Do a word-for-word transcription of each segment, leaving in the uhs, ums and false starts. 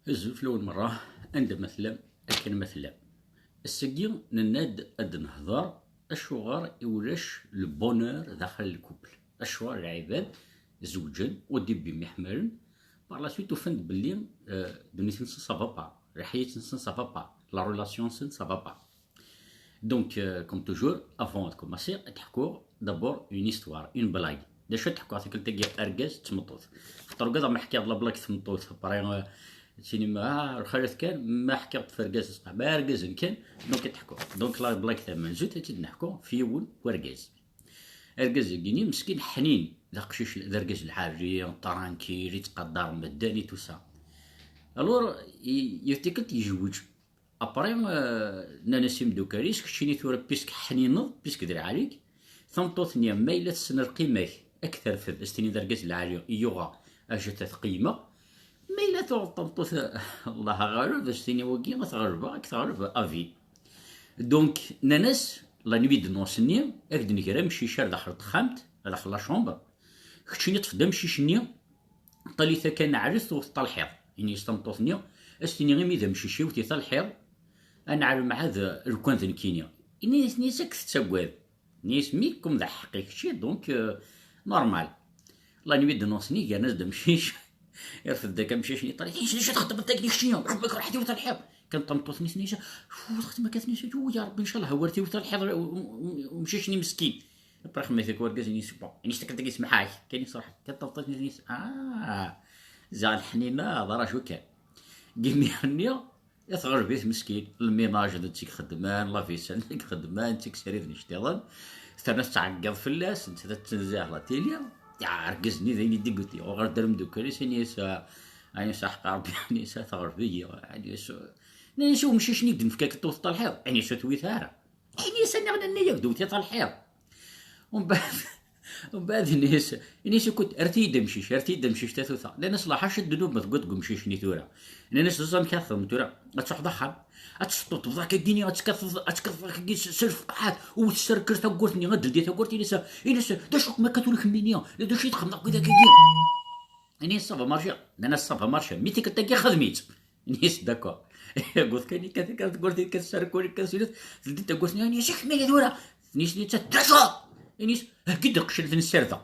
Azul fell-awen merra, anda ma tellam, akken ma tellam. Ass-agi nenna-d ad nehder acuɣer i ulac le bonheur daxel le couple. Acuɣer lɛibad zewǧen au début myeḥmalen, par la suite ufan-d belli, euh, ddunit-nsen ça va pas, lḥayat-nsen ça va pas, la relation-nsen ça va pas. Donc, euh, comme toujours, avant de commencer, ad ḥkuɣ d'abord une histoire, une blague. D acu ad ḥkuɣ tikkelt-agi, argaz d tmeṭṭut? Xaṭer ugadeɣ ma ḥkiɣ-d la blague d tmeṭṭut, après, euh, ad tinim, ah, lxalat kan, ma ḥkiɣ-d f argaz, ma argazen kan, donc ad ḥkuɣ. Donc, la blague tamenzut, ad tt-id-neḥku f yiwen wergaz. Argaz-agi-ni meskin ḥnin, d aqcic, d argaz lɛali, tranquille, yettqadar medden et tout ça. Alors, i-, yiwet tikkelt yezweǧ. Après, euh, nnan-as imdukal-is, keččini tura, puisque ḥnineḍ, puisque d lɛali-k, tameṭṭut-nni, ma yella tessen lqima-k, ad k-terfed, ad s-tini d argaz lɛali i yuɣa, ajat ad qeyymeɣ. Ma yella tuɣeḍ tameṭṭut, Allah aɣaleb, ad s-tini wagi ad t-ɣelbeɣ, ad k-teɣleb à vie. Donc, nnan-as, la nuit de noces-nni, ad k-d-nger amcic ar daxel texxamt, ar daxel la chambre, keččini ṭṭef-d amcic-nni, ṭṭal-it akka, neɛlet, tewteḍ talḥiḍ. Ini-as tameṭṭut-nni, ad s-tini imi d amcic, iwet-it talḥiḍ, ad neɛlem ɛad lukan d nekkini. Ini-as, ini-as ad k-tettagad. Ini-as, mi kum d aḥeqqi kečči, donc, euh, normal. La nuit de noces-nni, gan-as-d amcic, irfed-d akka amcic-nni, ṭṭal-it, ini-as, d acu txeddmeḍ akken kečči? Ṛebbi ikreh-it, iwet talḥiḍ. Kan tameṭṭut-nni, ini-as, fu, txeddem akka, ini-as, u ya Ṛebbi, ncallah, hawar-t, iwet talḥiḍ, u-, u-, u-, umcic-nni meskin. Après, xemmet-ak urgaz, ini-as, bon, ini-as tikkelt-agi semḥeɣ-ak, kan iṣreḥ, kan tameṭṭut-nni, ini-as, ah, ziɣ lḥnina d raju kan. Deg imiren-nni, i tɣelb-it meskin, lminaj d tt-ixeddmen, la vaisselle d tt-ixeddmen, d tt-ixeddmen iceṭṭiḍen, terna tettɛeggiḍ fell-as, netta d ttenzaḥ la télé, ya, argaz-nni d ayen i d-iguti, uɣal-d ar mdukal-is, ini-as, ah, ini-as, aḥeqq Ṛebbi, ini-as, tɣelb-iyi, ini-as, ini-as, umcic-nni i d-nefka, tewteḍ talḥiḍ, ini-as, ur t-tewwit ara. Ini-as, aniɣ nenna-yak d-wwet talḥiḍ. Umbeɛd, umbeɛd ini-as, ini-as, écoute, rret-iyi-d amcic, rret-iyi-d amcic, tatuta. Nnan-as, la ḥaca ddnub ma tegguḍ deg umcic-nni tura. Nnan-as, teẓẓam kra texdem tura. Ad truḥeḍ axxam, ad tesṭuṭbeḍ akkagi, ad tekkateḍ, ad tekkateḍ akkagi s, s lfeqɛat, u tesserker tawwurt-nni, ad d-teldi tawwurt, ini-as, ini-as, d acu-kem akka tura kemmini? D acu i txedmeḍ akkagi? Ini-as, ça va marcher. Nnan-as, ça va marcher. Mi tikkelt-agi xdem-itt. Ini-as, d'accord. Yegguḍ kan, yekkat, yekkat, tewwurt, yekkat, sserkul, yekkat, silet, teldi tawwurt-nni, ini-as, kemmini tura. Ini-as, netta, d acu? Ini-as, heggi-d lqecc ad ten-ssardeɣ.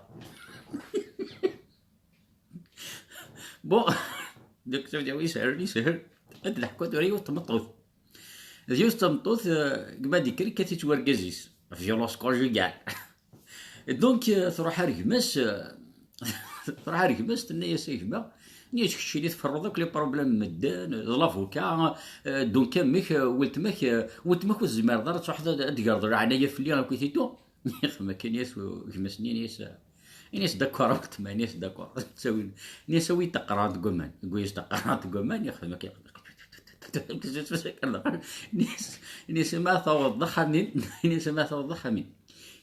Bon, donc, ça veut dire, oui, yeshel, yeshel. Ad d-neḥku tura yiwet tmeṭṭut. D yiwet tmeṭṭut, euh, gma d-ikker, yekkat-itt wergaz-is. Violence conjugale. Et donc, euh, truḥ ar gma-s, euh, truḥ ar gma-s, tenna-yas, a gma, ini-as, keččini tferruḍ akk les problèmes n medden, d l'avocat, euh, donc amek, euh, weltma-k, euh, weltma-k ur tezmireḍ ara ad truḥeḍ ad, ad d-tegreḍ leɛnaya fell-i akkit et tout. Ixdem akka, ini-as gma-s-nni, ini-as, ini-as d'accord a weltma, ini-as d'accord. Ttawin, ini-as awi-d taqerɛunt n waman, yewwi-as taqerɛunt n waman, ixdem akka. Ini-as, ini-as ma tawḍeḍ d axxam-im, ini-as ma tawḍeḍ d axxam-im.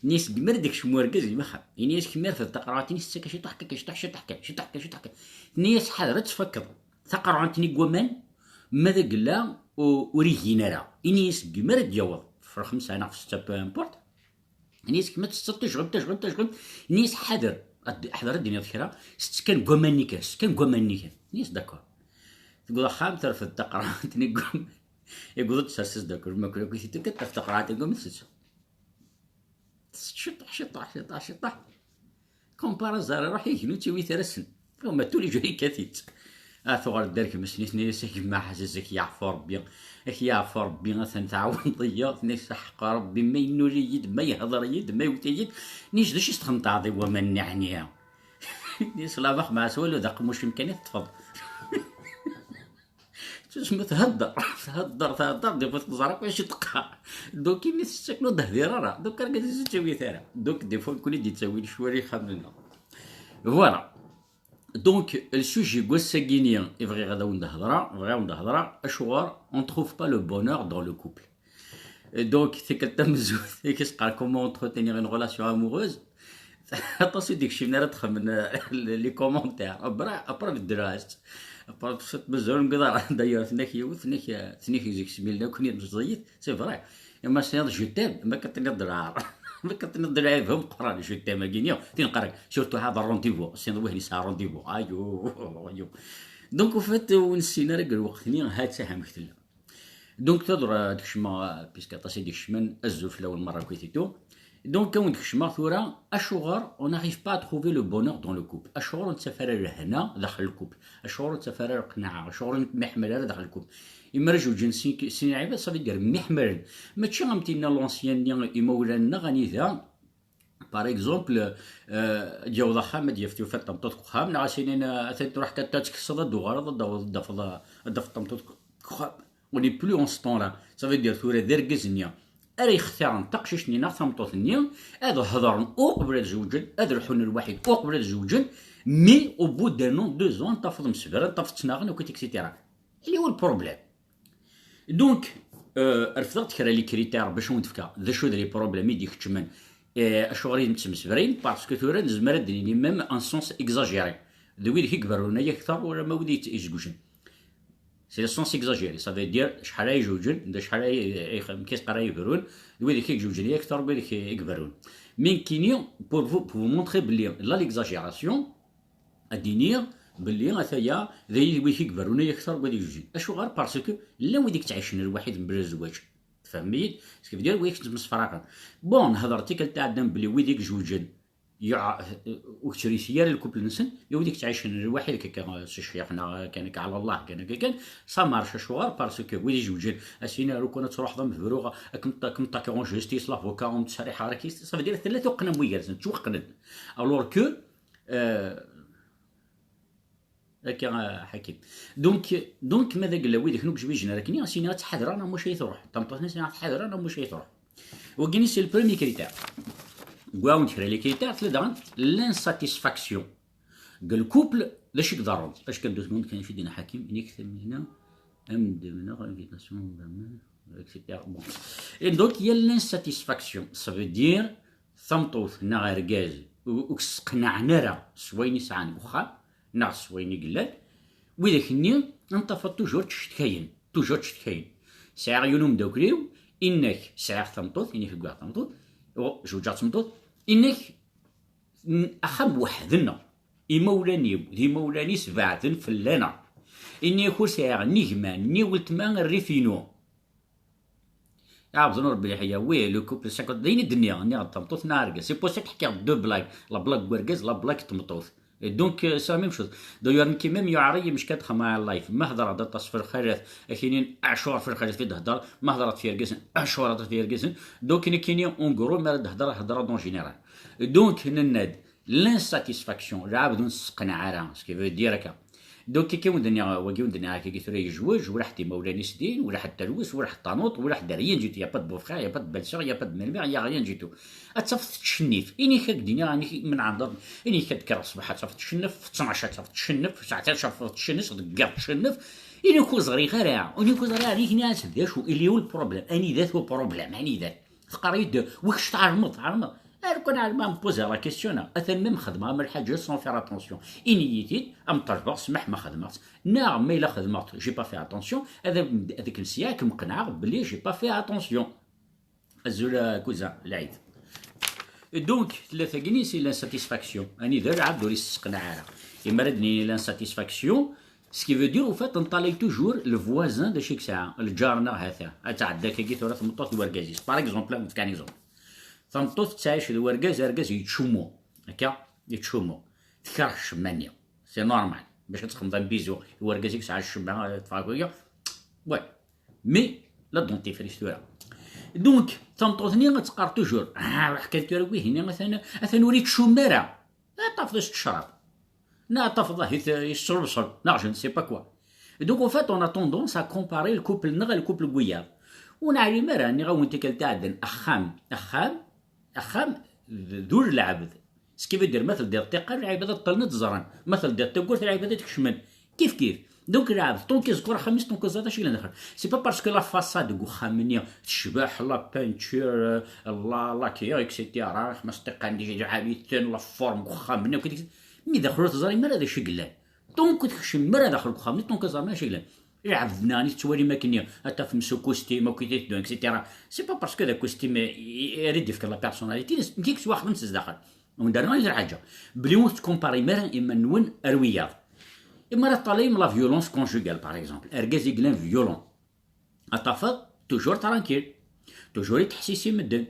Ini-as, gmer ad ikcem urgaz di wexxam. Ini-as, kemmel rfed taqerɛunt, ini-as, ttekka ciṭuḥ kan, ciṭuḥ, ciṭuḥ kan, ciṭuḥ kan. Ini-as, ḥader ad tfakkeḍ taqerɛunt-nni n waman, ma d agella u-, ur igin ara. Ini-as, gmer ad d-yaweḍ f lxemsa neɣ f ssetta, peu importe. Ini-as, kemm ad tettetteḍ tajɣemt, tajɣemt, tajɣemt. Ini-as, ḥader, ad, ḥader ad d-tiniḍ kra, sett kan n waman-nni kan, sett kan n waman-nni kan. Ini-as, d'accord. Tewweḍ axxam, terfed taqerɛunt-nni n waman. Yewweḍ-d, ters-as-d akk lmakla, akkit-id, terfed taqerɛunt-nni n waman, tett. Ciṭuḥ, ciṭuḥ, ciṭuḥ, ciṭuḥ. Comme par hasard, iruḥ igennu, ttawit ara sen. Uma tous les jours yekkat-itt. Ah, tuɣal-d ar gma-s-nni, tenna-yas, a gma, ɛziz, ak yeɛfu Rebbi, ak yeɛfu Rebbi, atan tɛawneḍ-iyi, tenna-yas, aḥeqq Rebbi, ma yennul-iyi-d, ma yehḍer-iyi-d, ma yewwet-iyi-d, nni-s, d acu i s-txemṭeḍ i waman-nni, ɛni? Nni-s, la, ma xemɛas walu, d aqemmuc-im kan i teṭṭfeḍ. Tusma thedder, thedder, thedder, des fois teẓra akk acu teqqar. Donc, imi tettakken ur d-tehdir ara. Donc, argaz-is ur ttawit ara. Donc, des fois, nekkni d-ittawin cwal ixxamen-nneɣ. Voilà. Donc, le sujet n wass-agi-ni i bɣiɣ ad awen-d-hedreɣ, bɣiɣ ad awen-d-hedreɣ, acuɣer on trouve pas le bonheur dans le couple. Et donc, tikkelt tamenzut, i s-qqar comment entretenir une relation amoureuse. Aṭas i d-ikecmen ara txemmen, euh, les commentaires. Après, après beddleɣ-as-tt. Après, mazal ngiḍ ara, d'ailleurs, tnek yiwet, tnek, tnek zik smilen akk, meẓẓiyit, c'est vrai. Ima s-tiniḍ je t'aime, ma k-tiniḍ d lɛar. Ma k-tiniḍ d lɛib, meqqran, je t'aime, agi-ni, tin qqaren, surtout hada rendez-vous, s-tiniḍ wah nesɛa rendez-vous. Ayo, ayo. Donc, au fait, ur nessin ara deg lweqt-nni, ha-tt-a amek tella. Donc, taḍra ad kecmeɣ, puisque aṭas i d-ikecmen, azul fell-awen merra, kwi titu. Donc, ad wen-d-kecmeɣ tura, acuɣer on n'arrive pas à trouver le bonheur dans le couple? Acuɣer ur nettaf ara lehna daxel lkupl? Acuɣer ur nettaf ara lqenɛa? Acuɣer ur nemḥemmal ara daxel lkupl? Imi ara zewǧen sin, sin lɛibad, ça veut dire mḥemmalen. Mačči am tinna l'ancien-nni, imawlan-nneɣ anida, par exemple, euh, ad d-yaweḍ axxam, ad d-yaf tufa-d tameṭṭut deg uxxam, neɣ as-inin, euh, atan truḥ kan ad tekkseḍ, ad d-tuɣaleḍ, ad d-taweḍ, ad d-tafeḍ, ad d-tafeḍ tameṭṭut deg uxxam. On n'est plus en ce temps-là. Ça veut dire tura d argaz-nni ara yextiren taqcict-nni neɣ tameṭṭut-nni, ad hedren uqbel ad zewǧen, ad lḥun lwaḥid uqbel ad zewǧen, mais au bout d'un an, deux ans, ad tafeḍ msebran, ad tafeḍ ttnaɣen, akk, et cetera. Il est où le problème? Donc, euh, refdeɣ-d kra les critères bac ad wen-d-fkeɣ d acu d les problèmes i d-ikeččmen, eh, acuɣer i nettemsebray, parce que tura nezmer ad d-nini même un sens exagéré. D wid i iberrun ay akter, wala ma wid i izewǧen. C'est le sens exagéré, ça veut dire acḥal ay izewǧen, d acḥal ay, ay, ay, amek i s-qqar, ay iberrun, d wid i izewǧen ay akter, wid i iberrun. Mais nekkini, pour vous, pour vous montrer belli là l'exagération, ad d-iniɣ belli ataya d ay wid i iberrun ay akter n wid i izewǧen. Acuɣer? Parce que llan wid i yettɛicen lwaḥid mebla zzwaǧ. Tfehmem-iyi-d? Parce que bdiɣ wid i yettmesfraqen. Bon, nehder tikkelt iɛeddan belli wid i izewǧen, yeɛya, ur yettrusu ara lkupl-nsen, i wid i yettɛicen lwaḥid, akka s ccix neɣ kan akka ɛla Allah, kan akka kan, ça marche. Acuɣer? Parce que wid izewǧen, as-ini ar ukun ad truḥeḍ am bruɣ, ad kem-, ad kem-ṭakiɣ en justice, l'avocat, ur m-ttserriḥeɣ ara, ça veut dire tella tuqqna n wiger-nsen, ttwaqqnen. Alors que, euh, Akka, ah, Ḥakim. Donc, donc, ma d agella wid-ak n ugejbijin ara k-iniɣ, as-iniɣ ad tḥadreɣ neɣ muc ay truḥ. Tameṭṭut-nni as-iniɣ ad tḥadreɣ neɣ muc ay truḥ. Wagini, c'est le premier critère. Gwa-wen kra les critères, tella daɣen l'insatisfaction. Deg lkupl, d acu i iḍerrun? Acu kan d-usmen kan, acu i d-yenna Ḥakim, inik tamina, am d-mneɣ, invitation, et cetera. Bon. Et donc, il y a l'insatisfaction. Ça veut dire, tameṭṭut neɣ argaz ur, ur k-sseqnaɛen ara s wayen i sɛan deg uxxam neɣ s wayen i yellan, widak-nni ad tafeḍ toujours ttcetkayen, toujours ttcetkayen. Sɛiɣ yiwen umeddakel-iw, inna-k sɛiɣ tameṭṭut, ini-k wwiɣ tameṭṭut, u-, zewǧeɣ d tmeṭṭut, inna-k, n-, axxam weḥd-nneɣ, imawlan-iw d imawlan-is beɛden fell-aneɣ. Ini-ak ur sɛiɣ ni gma ni weltma rrif-inu. Ɛebden ur belliḥ ya, oui, le couple cinquante, d ayen i d-nniɣ, nniɣ-d tameṭṭut neɣ argaz. C'est pour ça que ḥkiɣ deux blagues, la blague n urgaz, la blague n tmeṭṭut. Et donc, euh, c'est la même chose. D'ailleurs, nekki même yuɛer-iyi mecka ad xedmeɣ live. Ma hedreɣ-d aṭas f lxalat, ad k-inin acuɣer f lxalat i d-hedreḍ, ma hedreɣ-d f yergazen, acuɣer aṭas f yergazen. Donc, nekkini, en gros, mi ara d-hedreɣ, hedreɣ-d en général. Donc, nenna-d, l'insatisfaction, lɛebd ur nesseqneɛ ara, ce qui veut dire akka. Donc, akka i wen-d-nniɣ, wagi i wen-d-nniɣ, akka tura yejwej, ur ḥedd imawlan-is din, ur ḥedd talwes, ur ḥedd tanuṭ, ur ḥedd rien du tout, y a pas de beau-frère, y a pas de belle-sœur, y a pas de belle-mère, y a rien du tout. Ad tafeḍ tettcennif, inik ad k-d-iniɣ, inik menɛen, inik ad d-kkreɣ ṣṣbeḥ ad tafeḍ tettcennif, f ttnac ad tafeḍ tettcennif, f saɛet ad tafeḍ tettcennif, deg yiḍ tettcennif, inik ur ẓriɣ ara, inik ur ẓriɣ ara, inik nniɣ-as d acu, il est où le problème, anida-t uproblème, anida-t? Teqqar-iyi-d, wi kečč tɛelmeḍ, tɛelmeḍ. Ar kan ɛelmeɣ, me poser la question, atan même xedmeɣ am lḥaǧa sans faire attention. Ini-yi-t-id, am ṭalbeɣ ssmaḥ ma xedmeɣ-tt, neɣ ma yella xedmeɣ-tt, j'ai pas fait attention, ad, ad k-nsiɣ, ad kem-qenɛeɣ belli j'ai pas fait attention. Azul a cousin, lɛid. Donc, tella tagini, c'est l'insatisfaction. Anida lɛebd ur yesseqneɛ ara. Imi ara d-nini l'insatisfaction, ce qui veut dire, au fait, nṭalay toujours le voisin d acu i yesɛa, lǧar-nneɣ ha-t-a. Ad tɛedda akkagi tura tmeṭṭut d urgaz-is. Par exemple, ad nefk un exemple. Tameṭṭut tettɛic d urgaz, argaz yettcummu. Akka, yettcummu. Tekreh ccemma-nni. C'est normal. Bac ad txedmeḍ un bisou i urgaz i yesɛa ccemma, eh, tfeɣ akkagi. Ouais. Mais, la dentifrice tura. Donc, tameṭṭut-nni ad teqqar toujours, ah, ruḥ kan tura wihin, atan, atan ur yettcummu ara. Ad tafeḍ yettcrab. Neɣ ad tafeḍ ahit yesrubṣel, neɣ je ne sais pas quoi. Et donc, en fait, on a tendance à comparer le couple-nneɣ, le couple n wiyaḍ. Ur neɛlim ara, nniɣ-awen tikkelt iɛeddan, axxam, axxam, axxam d, d ul lɛebd. Ce qui veut dire, ma teldiḍ ṭṭiqan, lɛibad ad ṭṭalen ad ẓren. Ma teldiḍ tawwurt, lɛibad ad kecmen. Kif kif. Donc, lɛebd, tant que yeẓwer axxam-is, tant que ẓẓaḍ acu yellan daxel. C'est pas parce que la façade deg uxxam-nni tecbeḥ, la peinture, la, la laquer, et cetera. Xmas ṭṭiqan, déjà, lɛali-ten, la forme deg uxxam-nni, akk. Mi daxel ur teẓrim ara d acu i yellan. Donc, ur tkecmem ara daxel deg uxxam-nni, tant que ẓrem acu i yellan. Lɛebd-nni, tettwalim akkenni, ad tafem s ukustim, akk i teddun, et cetera. C'est pas parce que d akustim i, i, i, ara d-yefken la personnalité, nekk yettwaxdem s zdaxel. Ur d-rniɣ i lḥaǧa. Belli ur tettkumparim ara iman-nwen ar wiyaḍ. Imi ara teṭṭalayem la violence conjugale, par exemple, argaz i yellan violent, ad tafeḍ toujours tranquille, toujours yettḥessis i medden,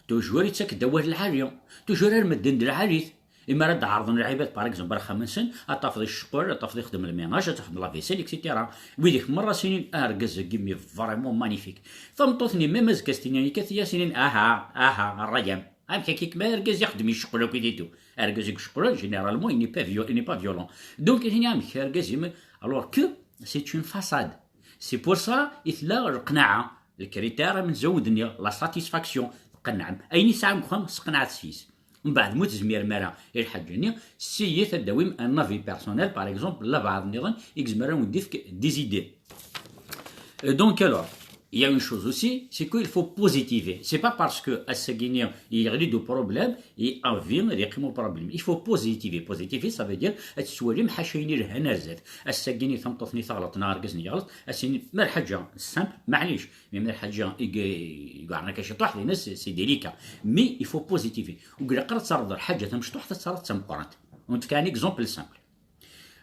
toujours yettak-d awal lɛali, toujours ar medden d lɛali-t. Imi ara d-ɛerḍen lɛibad, par exemple, ar axxam-nsen, ad tafeḍ icceqqel, ad tafeḍ ixdem lminaj, ad tafeḍ la vaisselle, et cetera. Widak merra s-inin, ah, argaz-agi, mais vraiment magnifique. Tameṭṭut-nni, même azekka s-tini, yekkat-iyi s-inin, aha, aha, rrayam. Amek akka, ma argaz ixeddem icceqqel akk i titu. Argaz i iceqqlen, généralement, il n'est pas vio-, il n'est pas violent. Donc, tini amek argaz-im, alors que c'est une façade. C'est pour ça i tella lqnaɛa, le critère amenzu d-nniɣ, la satisfaction. Tqenɛem. Ayen i tesɛam deg uxxam, sqenɛet s-yes. Mbeɛd, mu tezmirem ara i lḥaǧa-nni, essayet ad d-tawim un avis personnel, par exemple, labeɛḍ nniḍen i yezmer ad wen-d-ifk des idées. Euh, donc alors, il y a une chose aussi, c'est qu'il faut positiver. C'est pas parce que ass-agi-nni yeɣli-d uproblème, i avi ad yeqqim uproblème. Il faut positiver. Positiver, ça veut dire ad tettwalim ḥaca ayen ilhan ar zdat. Ass-agi-nni tameṭṭut-nni teɣleḍ neɣ argaz-nni yeɣleḍ, ad s-inin ma lḥaǧa simple, maɛlic. Mais ma lḥaǧa i i yuɛren akka ciṭuḥ, dinna c'est c'est délicat. Mais il faut positiver. Ur ilaq ara ad terreḍ lḥaǧa tamecṭuḥt, ad terreḍ d tameqqrant. Ad wen-d-fkeɣ un exemple simple.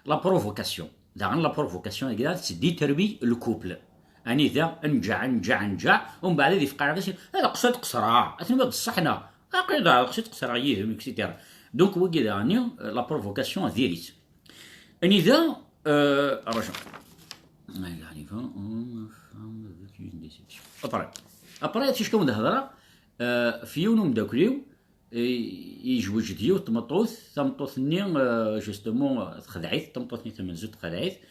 La provocation. Daɣen la provocation-agi daɣen tettditerwi le couple. Anida nǧeɛ, nǧeɛ, nǧeɛ, umbeɛd ad ifeq ɛerqis, ad qṣiɣ qeṣreɣ, ad tenwiḍ d ṣṣeḥ neɣ? Aql-i daɣen qṣiɣ qeṣreɣ yid-m, et cetera. Donc wagi daɣen, euh, la provocation diri-tt. Anida, euh, rǧu. Après, après, ticka wen-d-hedreɣ, euh, f yiwen umeddakel-iw, i-, yejweǧ d yiwet tmeṭṭut, tameṭṭut-nni, euh, justement, texdeɛ-it, tameṭṭut-nni tamenzut texdeɛ-it.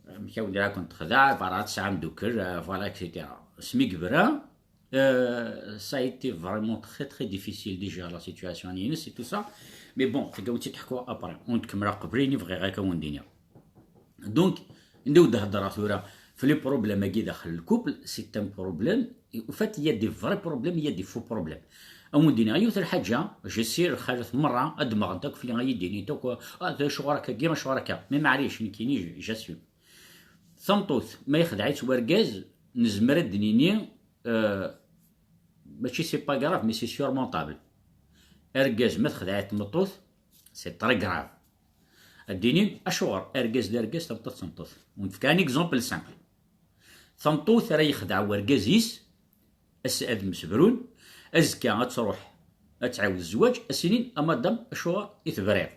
Amek awen-d-ra kent texdeɛ, berra tesɛa ameddakel, euh, voilà, et cetera. Asmi yebra, euh, ça a été vraiment très, très difficile déjà la situation-ines et tout ça. Mais bon, tagawt i d-ḥkuɣ après. Ur d-kemmleɣ qbel, ini bɣiɣ akka wen-d-iniɣ. Donc, anda ur d-heddreɣ tura f les problèmes-agi daxel le couple, c'est un problème. En fait, il y a des vrais problèmes, il y a des faux problèmes. Ad wen-d-iniɣ yiwet n lḥaǧa, j'essaie lxalat merra ad d-mmɣent akk fell-i, ad yi-d-inint akk, ah, d acuɣer akka-agi, acuɣer akka. Mais maɛlic, nekkini, j'assume. Tameṭṭut, ma yexdeɛ-itt wergaz, nezmer ad d-nini, euh, mačči c'est pas grave, mais c'est surmontable. Argaz, ma texdeɛ-it tmeṭṭut, c'est très grave. Ad d-inin, acuɣer argaz d argaz, tameṭṭut d tameṭṭut? Wen-fkeɣ un exemple simple. Tameṭṭut ara yexdeɛ wergaz-is, ass ad msebrun, azekka ad truḥ ad tɛiwed zzwaǧ, ad s-inin, a madame, acuɣer i tebriḍ?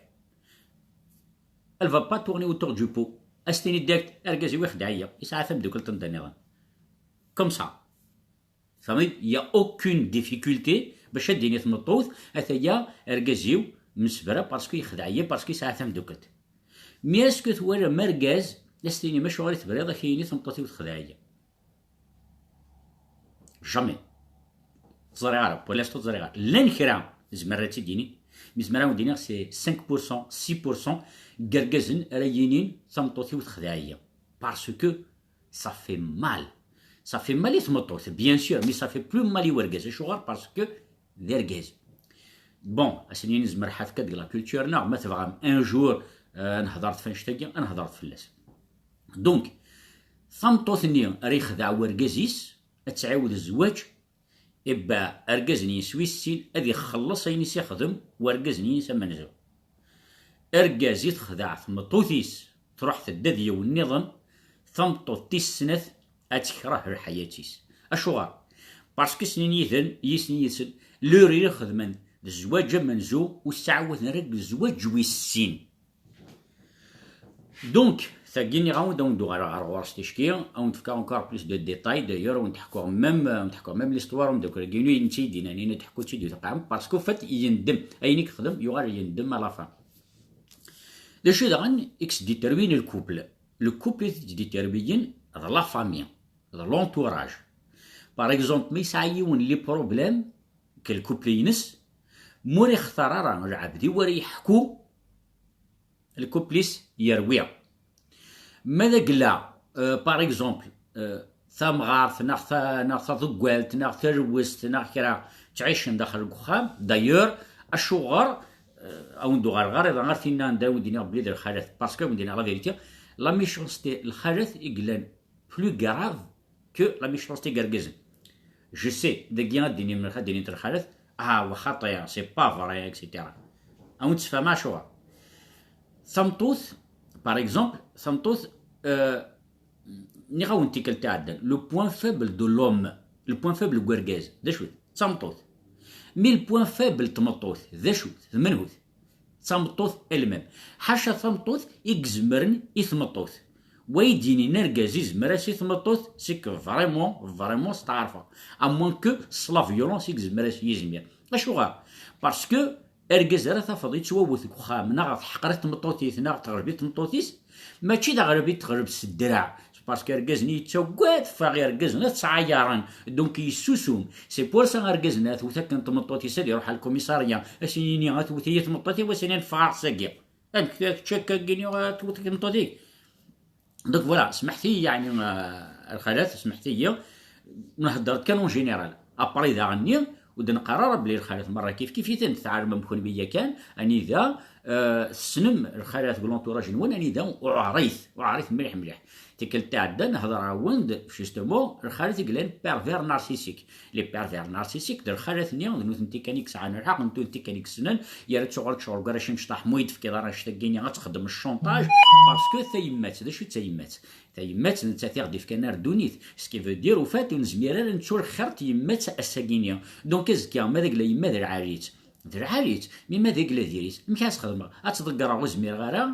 Elle va pas tourner autour du pot. Ad s-tini direct, argaz-iw ixdeɛ-iyi, yesɛa tameddukelt anda nniḍen. Comme ça. Tfehmeḍ? Il y a aucune difficulté bac ad d-tini tmeṭṭut, ataya argaz-iw msebra parce que yexdeɛ-iyi, parce que yesɛa tameddukelt. Mais est-ce que twalam argaz, ad s-tinim acuɣer i tebriḍ, ad k-yini tmeṭṭut-iw texdeɛ-iyi? Jamais. Ur ẓriɣ ara, pour l'instant ur ẓriɣ ara. Llan kra, zemreɣ ad tt-id-iniɣ, mais zemreɣ ad wen-d-iniɣ c'est cinq pour cent, six pour cent n yergazen ara yinin tameṭṭut-iw texdeɛ-iyi. Parce que ça fait mal. Ça fait mal i tmeṭṭut, bien sûr, mais ça fait plus mal i wergaz. Acuɣer? Parce que d argaz. Bon, ad s-nini nezmer ḥafi akka deg la culture-nneɣ, ma tebɣam un jour, euh, ad nehḍer ɣef wannect-agi, ad nehḍer fell-as. Donc, tameṭṭut-nni ara yexdeɛ wergaz-is, ad tɛiwed zzwaǧ, ibba argaz-nni s wis sin ad ixelleṣ ayen i s-ixdem wergaz-nni s amenzu. Argaz i texdeɛ tmeṭṭut-is, truḥ tedda d yiwen nniḍen, tameṭṭut tis snat ad tekreh lḥayat-is. Acuɣer? Parce que snin yiden, yisni yid-sen, l'heure i xedmen d zzwaǧ amenzu, ur sɛawaden ara deg zzwaǧ wis sin. Donc, tagi nniɣ-awen-d, ad wen-d-uɣaleɣ ɣer ɣur-s ticki, ad wen-d-fkeɣ encore plus de détails, d'ailleurs, ad wen-d-ḥkuɣ même, ad wen-d-ḥkuɣ même l'histoire n umeddakel-agi-inu, i netta i d-yennan, i netta ḥku-tt-id di tqaɛemt, parce qu'en fait, yendem, ayen i yexdem, yuɣal yendem à la fin. D acu daɣen i yesditerwin le couple? Le couple i t-yesditerwin d la famille, d l'entourage. Par exemple, ma yesɛa yiwen les problèmes, deg le couple-ines, ma ur ixtar ara lɛebd i wara yeḥku, le couple-is yerwi. Ma d agla, euh, par exemple, euh, tamɣart, neɣ ta-, neɣ taḍeggalt, neɣ talwest, neɣ kra, ttɛicen daxel deg uxxam. D'ailleurs, acuɣer, euh, ad wen-d-uɣaleɣ ɣer iḍ-a, ar tinna anda ad wen-d-iniɣ belli d lxalat, parce que ad wen-d-iniɣ la vérité, la méchanceté, lxalat i yellan plus grave que la méchanceté n yergazen. Je sais, dagi ad d-inin, ad d-inint lxalat, ah, wa xaṭi, c'est pas vrai, et cetera. Ad wen-d-sfehmeɣ acuɣer. Tameṭṭut, par exemple, Tameṭṭut, euh, nniɣ-awen tikkelt iɛeddan, le point faible de l'homme, le point faible n urgaz d acu-t? D tameṭṭut. Mais le point faible n tmeṭṭut d acu-t? D menhu-t? D tameṭṭut elle-même. Ḥaca tameṭṭut i izemren i tmeṭṭut. Wa i d-yinin argaz izmer-as i tmeṭṭut, c'est que vraiment, vraiment steɛrfeɣ. À moins que s la violence i izmer-as yizmir. Acuɣer? Parce que argaz ara tafeḍ yettwawet deg uxxam, neɣ teḥqer-it tmeṭṭut-is, neɣ teɣleb-it tmeṭṭut-is, mačči d aɣleb i teɣleb s ddreɛ. Parce que argaz-nni yettagad, ffeɣ irgazen ad ttɛayaren, donc yessusum. C'est pour ça argaz-nni ad twet akken tmeṭṭut-is, ad iruḥ ɣer lkumisarya, ad s-yini ad twet-iyi tmeṭṭut-iw, ad s-inin ffeɣ sagi. Amek kečč akka-agi ad twet tmeṭṭut-ik? Donc voilà, smeḥt-iyi, yeɛni, euh, a lxalat, smeḥt-iyi. Nhedder kan en général. Après daɣen-nni, ur d-neqqar ara belli lxalat merra kif kif-itent, tɛelmem kenwi yakan, anida, euh, tessnem lxalat deg l'entourage-nwen, anida uɛrit, uɛrit mliḥ mliḥ. Tikkelt iɛeddan, hedreɣ-awen-d, justement, lxalat i yellan pervers narcissique. Les pervers narcissiques, d lxalat-nni, d nutenti kan i yesɛan lḥeqq, d nutenti kan i yessnen, yerra-tt uɣur ccɣel gar acu n cṭaḥ, mu yi-d-tefkiḍ ara anect-agi-nni, ad texdem cchonṭaj, parce que tayemmat, d acu d tayemmat? Tayemmat, nettat i ɣ-d-ifkan ar ddunit. Ce qui veut dire, au fait, ur nezmir ara nettu lxir n tyemmat ass-agi-nni. Donc, azekka, ma d agla yemma d lɛali-tt, d lɛali-tt, mi ma d agla diri-tt, amek ara s-xedmeɣ? Ad tt-ḍeggreɣ, ur zmireɣ ara.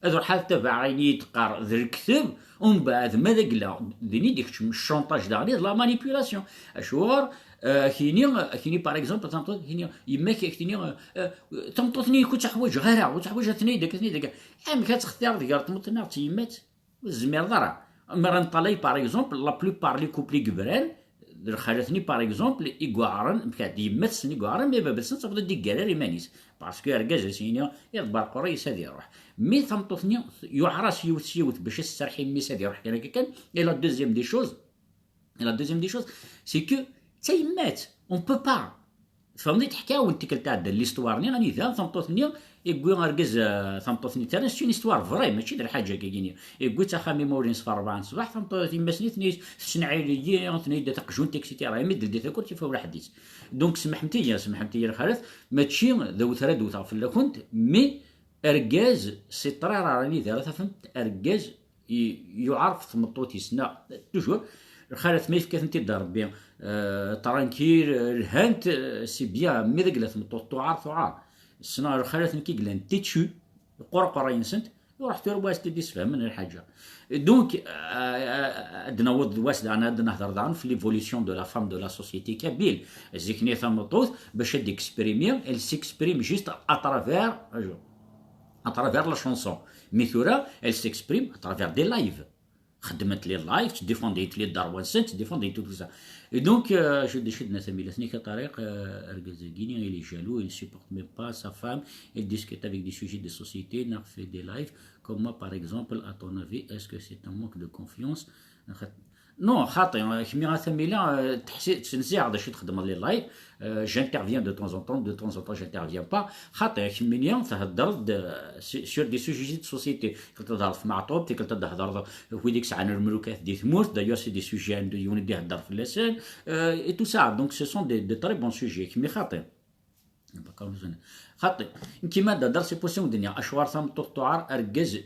Ad ruḥeɣ ad tabaɛeɣ ayen i yi-d-teqqar d lekteb, umbeɛd ma d agla, din i d-ikeččem cchonṭaj daɣen, d la manipulation. Acuɣer? Euh, kini, kini, par exemple, tameṭṭut, kini, yemma-k, ak-tini, euh, euh, tameṭṭut-nni, ur tt-ḥwaǧeɣ ara, ur tt-ḥwaǧeɣ, tenna-yi-d akka, tenna-yi-d akka. Amek ad textireḍ gar tmeṭṭut neɣ d tyemmat? Ur tezmireḍ ara. Mi ara neṭṭalay, par exemple, la plupart les couples i yebran, d lxalat-nni, par exemple, i yuɛren, d yemma-tsen i yuɛren, mais baba-tsen tafeḍ ur d-iggar ara iman-is. Parce que argaz a s-yini, iḍebber qurra-is ad iruḥ. Mi tameṭṭut-nni yuɛer-as yiwet s yiwet bac ad s-tserreḥ i mmi-s ad iruḥ kan akka kan, et la deuxième des choses, et la deuxième des choses, c'est que d tayemmat, on peut pas. Tfehmeḍ-iyi, teḥka-awen tikkelt iɛeddan l'histoire-nni, anida tameṭṭut-nni yewwi argaz, eh, tameṭṭut-nni, terra, c'est une histoire vraie, mačči d lḥaǧa akka-agi-nni. Yewwi-tt axxam imawlan-is ɣef rebɛa n ṣṣbeḥ, tameṭṭut, yemma-s-nni tenna-yas, tessenɛel-iyi, tenna-yi-d ad taqjunt, et cetera. Imi d-teldi takurt, yif-awen lḥedd-is. Donc, semḥemt-iyi, semḥemt-iyi lxalat, mačči d awet ara d-wteɣ fell-akent, mais argaz, c'est très rare, anida ara tafemt argaz i-, yuɛer ɣef tmeṭṭut-is, neɣ, toujours, lxalat ma yefka-tent-id Rebbi, euh, tranquille, euh, lhant, euh, c'est bien, mi d agla tmeṭṭut tuɛer, tuɛer. Ssneɣ lxalat nekk i yellan têtu, yeqqur uqerray-nsent, iruḥ tura wass i d-isfehmen lḥaǧa. Donc, euh, euh, ad naweḍ d wass daɣen ad nehder daɣen f l'évolution de la femme de la société kabyle. Zik-nni tameṭṭut, bac ad d-exprimer, elle s'exprime juste à travers, à travers la chanson. Mais tura, elle s'exprime à travers des lives. Xeddment les lives, ttdéfendent les droits-nsent, ttdéfendent tout ça. Et donc, euh, je décide de Nathan Milatnik à Tariq, euh, argaz-agi-nni, il est jaloux, il ne supporte même pas sa femme, il discute avec des sujets de société, il fait des lives, comme moi par exemple, à ton avis, est-ce que c'est un manque de confiance? Non, xaṭi, kemmi a Tamila, euh, teḥsi-, tettnezziɛeḍ acu txeddmeḍ les lives, euh, j'interviens de temps en temps, de temps en temps j'interviens pas. Xaṭi, kemmini theddreḍ-d, euh, su-, sur des sujets de société. Tikkelt ad theddreḍ f Meɛṭub, tikkelt ad theddreḍ f wid i yesɛan lmelukat di tmurt. D'ailleurs, c'est des sujets anda yiwen i d-ihedder fell-asen, euh, et tout ça. Donc, ce sont des, des très bons sujets. Kemmi xaṭi. Xaṭi. Kima d-hedder, c'est possible d-nniɣ, acuɣer tameṭṭut tuɛer, argaz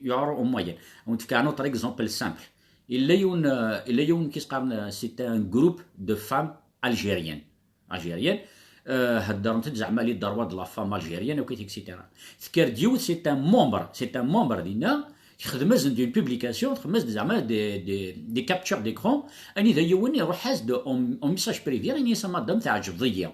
yuɛer en moyenne. Ad wen-d-fkeɣ un autre exemple simple. Illa yiwen, euh, illa yiwen ki s-qqaren, euh, c'est un groupe de femmes algériennes. Algériennes, euh, heddrent-d zeɛma les droits de la femme algérienne, akk, et cetera. Tekker-d yiwet, c'est un membre, c'est un membre dinna, texdem-asen-d une publication, texdem-as-d zeɛma des, des, des captures d'écran, anida yiwen iruḥ-as-d en, en message privé, ini-as a madame, teɛǧbeḍ-iyi.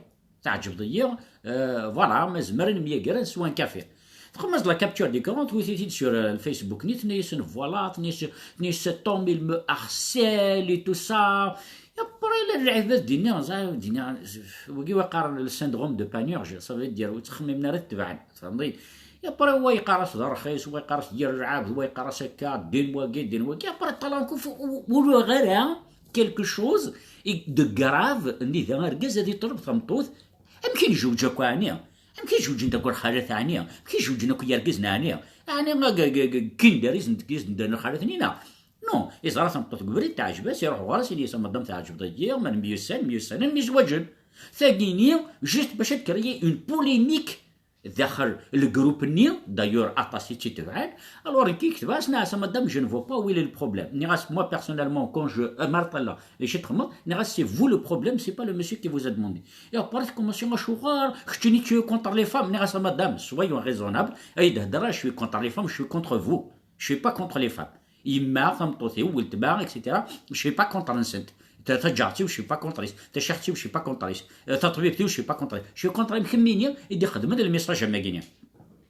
Teɛǧbeḍ-iyi, euh, voilà, ma zemren ad nemyager ad neswa un café. Texdem-as-d la capture d'écran, twet-it-id sur, euh, Facebook-nni, tenna-yasen, voilà, tenna-yas, tenna-yas, cet homme, il me harcèle et tout ça. Et après, la lɛibad dinna, ẓer, dinna, wagi wa qqaren le syndrome de Panurge, ça veut dire, ur ttxemmimen ara tebɛen, tfehmeḍ-iyi? Et après, wa yeqqar-as d rxis, wa yeqqar-as d yir lɛebd, wa yeqqar-as akka, ddin wagi, ddin wagi. Après, ṭṭalankuf, ur, ur, ur, ur, quelque chose de grave, nni da argaz ad iṭleb tameṭṭut. Amek i nejweǧ akk ɛni? Amek i jewǧen akk lxalat ɛni? Amek i jewǧen akk yergazen ɛni? Ɛni, g-, g-, g-, kinder i sen-, i sen-d-nnan lxalat-nni, neɣ? Non, iẓra tameṭṭut deg ubrid, teɛjeb-as, iruḥ ɣer-s, ini-as, a madame, teɛjbeḍ-iyi, ma nemyussan, myussanen, myezwaǧen. Tagini, juste bac ad créer une polémique daxel le groupe-nni, d'ailleurs aṭas i tt-itebɛen. Alors nekk i ketbeɣ-as, nniɣ-as: "A madame, je ne vois pas où il est le problème." Nniɣ-as: "Moi personnellement, quand je, euh, Martella, d acu i txedmeḍ?" Nniɣ-as: "C'est vous le problème, c'est pas le monsieur qui vous a demandé." Et après tkomensi: "Acuɣer keččini tu es contre les femmes?" Nniɣ-as: "A madame, soyons raisonnables, ay d-hedreɣ, je suis contre les femmes, je suis contre vous, je suis pas contre les femmes." Yemma, tameṭṭut-iw, weltma, et cetera, je suis pas contre-nsent. Ta-, taǧaret-iw, je suis pas contre-s. Taciḥt-iw, je suis pas contre-s. Euh, taṭbibt-iw, je suis pas contre-s. Je suis contre mkemmini i d-ixeddmen le message am wagini.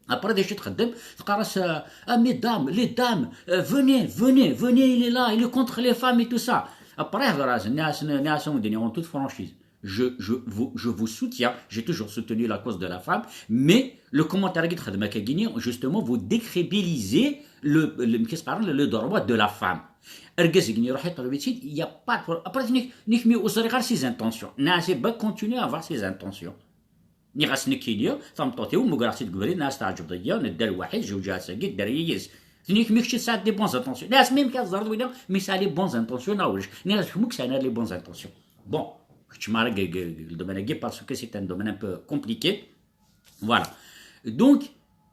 Après, d acu i txeddem? Teqqar-as: "Ah, ah, mesdames, les dames, euh, venez, venez, venez, il est là, il est contre les femmes et tout ça." Après, hḍeṛ-as, nniɣ-as, nniɣ-as, en toute franchise, je, je vous, je vous soutiens, j'ai toujours soutenu la cause de la femme, mais le commentaire qui est justement, vous décrédibilisez le, le, le droit de la femme. Argaz-agi iruḥ iṭleb-itt-id, il y a pas de problème. Après, nek, nek mi ur ẓriɣ ara ses intentions. Nniɣ-as: "Eh ben, continue à avoir ses intentions." Nniɣ-as nekkini, tameṭṭut-iw, mmugreɣ-tt-id deg ubrid, nniɣ-as: "Teɛǧeb-iyi, nedder waḥid, zewǧeɣ-agi, dder yis." Tenna-k: "Mi kečč tesɛiḍ des bonnes intentions." Nniɣ-as: "Mi amek ad teẓreḍ winna mi yesɛa les bonnes intentions neɣ ulac?" Nniɣ-as: "Kemmel sɛan les bonnes intentions." Bon, kečč mara deg, deg, deg le domaine-agi, parce que c'est un domaine un peu compliqué. Voilà. Donc,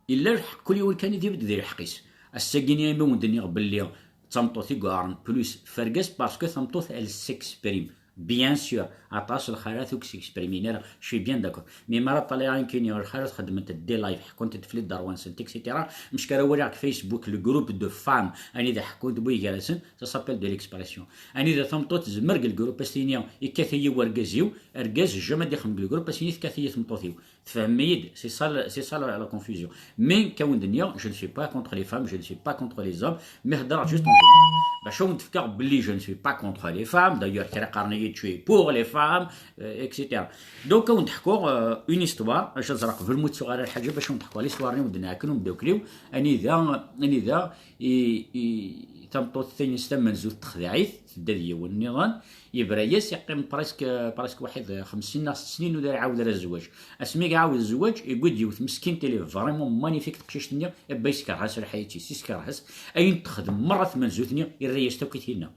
yella lḥeqq, kul yiwen kan i d-ibedd di lḥeqq-is. Ass-agi-nni imi wen-d-nniɣ belli d tameṭṭut i yuɛren plus f urgaz, parce que tameṭṭut, elle s'exprime. Bien sûr, aṭas lxalat ur k-s'exprimin ara, je suis bien d'accord. Mais mi ara ṭṭalayeɣ nekkini lxalat xeddment-d des lives, ḥekkunt-d f les droits-nsent, et cetera. Mec ara waliɣ deg Facebook, le groupe de femmes, anida ḥekkunt wigi gar-asent, ça s'appelle de l'expression. Anida tameṭṭut tezmer deg le groupe ad s-tini yekkat-iyi wergaz-iw, argaz jamais ad ixdem deg le groupe ad s-yini tekkat-iyi tmeṭṭut-iw. Tfehmem-iyi-d, c'est ça, le- c'est ça la, la confusion. Mais, comme je dis, je ne suis pas contre les femmes, je ne suis pas contre les hommes, mais هضرت juste en général. Bac ad wen-d-fkeɣ belli je ne suis pas contre les femmes, d'ailleurs, kra qqaren-iyi tu es pour les femmes, euh, et cetera. Donc, ad wen-d-ḥkuɣ, euh, une histoire, je ẓriɣ qbel ma ur ttuɣ ara lḥaǧa, bac ad wen-d-ḥkuɣ l'histoire-nni wen-d-nɛakken umeddakel-iw, anida, anida, i, i, tameṭṭut-nni s tamenzut texdeɛ-it, tedda d yiwen nniḍen, yebra-yas, yeqqim presque, presque waḥid xemsin neɣ setta snin ur iɛawed ara zzwaǧ. Asmi i iɛawed zzwaǧ, yewwi-d yiwet meskint, elle est vraiment magnifique teqcict-nni, ebba yeskerh-as lḥayat-is, yeskerh-as. Ayen texdem merra tmenzut-nni, irra-yas-tt akk i tinna.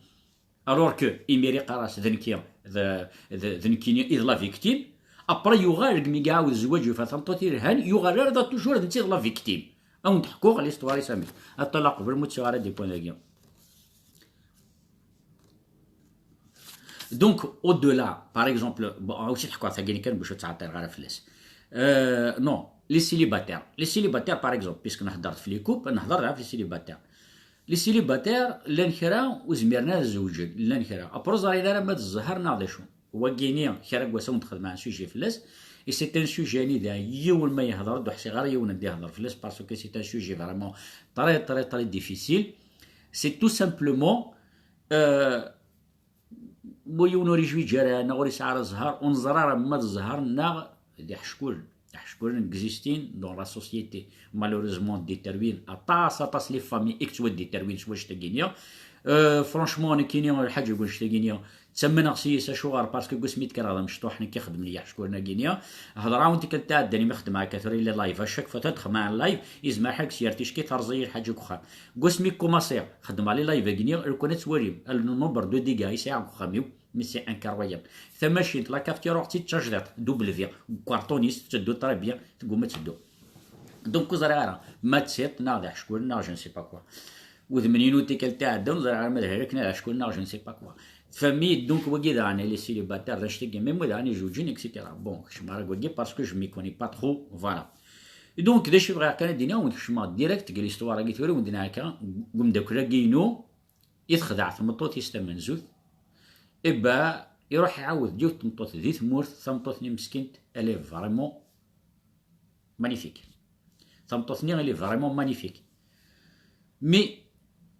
Alors que, imir iqqar-as, d nekki, d, d, d nekkini i d la victime. Après, yuɣal, deg mi iɛawed zzwaǧ, yufa tameṭṭut yelhan, yuɣal ar da toujours d netta i d la victime. Ad wen-d-ḥkuɣ l'histoire-is amek. Aṭṭala qbel ma ur ttuɣ ara des points dagi. Donc, au-delà, par exemple, bon, aussi تحكوا ثقيل كان باش تعطي غير فلاس. Euh, non, les célibataires. Les célibataires, par exemple, puisque نهضر في les couples, نهضر في les célibataires. Les célibataires, llan kra ur zmiren ad zewǧen, llan kra. Après, ur ẓrin ara ma d zzher neɣ d acu. Wagini, kra n wass ad wen-d-xedmeɣ un sujet fell-as. Et c'est un sujet anida yiwen ma yehḍer, ur d-ḥsiɣ ara yiwen ad d-ihḍer fell-as, parce que c'est un sujet vraiment très, très, très difficile. C'est tout simplement, euh, Wa yiwen ur ijuj ara neɣ ur yesɛi ara zzher, ur neẓri ara ma d zzher neɣ d iḥeckulen. Iḥeckulen existin dans la société. Malheureusement, détruisent aṭas, aṭas les familles i yettwadétruin s wannect-agi-nni. Euh, franchement, nekkini lḥaǧa deg wannect-agi-nni ttamneɣ s-yes, acuɣer? Parce que deg wasmi d-kkreɣ d amecṭuḥ, nekk ixedmen-iyi iḥeckulen-agi-nni. Hedreɣ-awen tikkelt iɛeddan imi xedmeɣ akka, tura yella live, à chaque fois ad xedmeɣ live, yezmer ḥal deg-s yer ticki terẓ-iyi lḥaǧa deg uxxam. Deg wasmi kkumaṣiɣ xeddmeɣ les lives-agi-nni, lukan ad twalim le nombre de dégâts i sɛiɣ deg uxxam-iw, mais c'est incroyable. Tamacint, la cafetière, uɣeɣ-tt-id d tajdiṭ, double V, deg ukarṭun-is, tetteddu très bien, tegguma ad teddu. Donc, ur ẓriɣ ara ma d tiṭ, neɣ d aḥeckul, neɣ je ne sais pas quoi. Udem-inu tikkelt iɛeddan, ur ẓriɣ ara ma d aḥeckul, neɣ je ne sais pas quoi. Tfehmem-iyi-d, donc, wagi daɣen, les célibataires, d anect-agi, même wid daɣen ijuǧen, et cetera. Bon, kecmeɣ deg wagi parce que je m'y connais pas trop, voilà. Donc, d acu i bɣiɣ kan ad d-iniɣ, wen-d-kecmeɣ direct deg l'histoire-agi tura, wen-d-nɛekka deg umeddakel-agi-inu, i texdeɛ tmeṭṭut-is tamenzut, eh ben, iruḥ iɛawed-d yiwet tmeṭṭut di tmurt, tameṭṭut-nni meskint, elle est vraiment magnifique. Tameṭṭut-nni, elle est vraiment magnifique. Mais,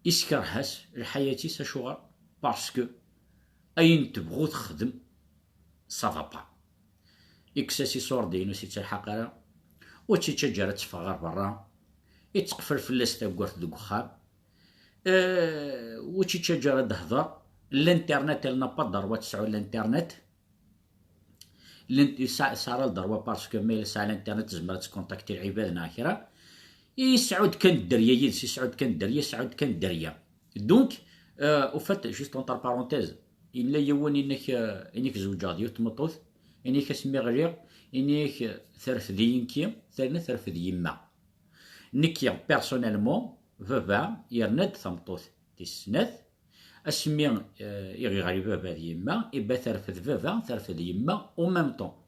iskerh-as lḥayat-is, acuɣer? Parce que ayen tebɣu texdem, ça va pas. Ikkes-as iṣurdiyen, ur s-ittelḥaq ara, ur tt-ittaǧǧa ara ad teffeɣ ɣer berra, itteqfel fell-as tawwurt deg uxxam, euh, ur tt-ittaǧǧa ara ad d-tehder. L'internet, elle n'a pas le droit ad tesɛu l'internet. L'in-, tesɛa, tesɛa ara le droit parce que ma yella tesɛa l'internet tezmer ad tkontakti lɛibad neɣ kra. Yesɛu-d kan dderya yid-s, yesɛu-d kan dderya, yesɛu-d kan dderya. Donc, euh, au fait, juste entre parenthèses, yella yiwen inek, euh, inek zewǧeɣ d yiwet tmeṭṭut, Ini-ak asmi ɣliɣ, ini-ak terfed-iyi nekki, terna terfed yemma. Nekki, personnellement, baba yerna-d tameṭṭut tis snat. Asmi, euh, i ɣiɣli baba d yemma, iba terfed baba, terfed yemma au même temps.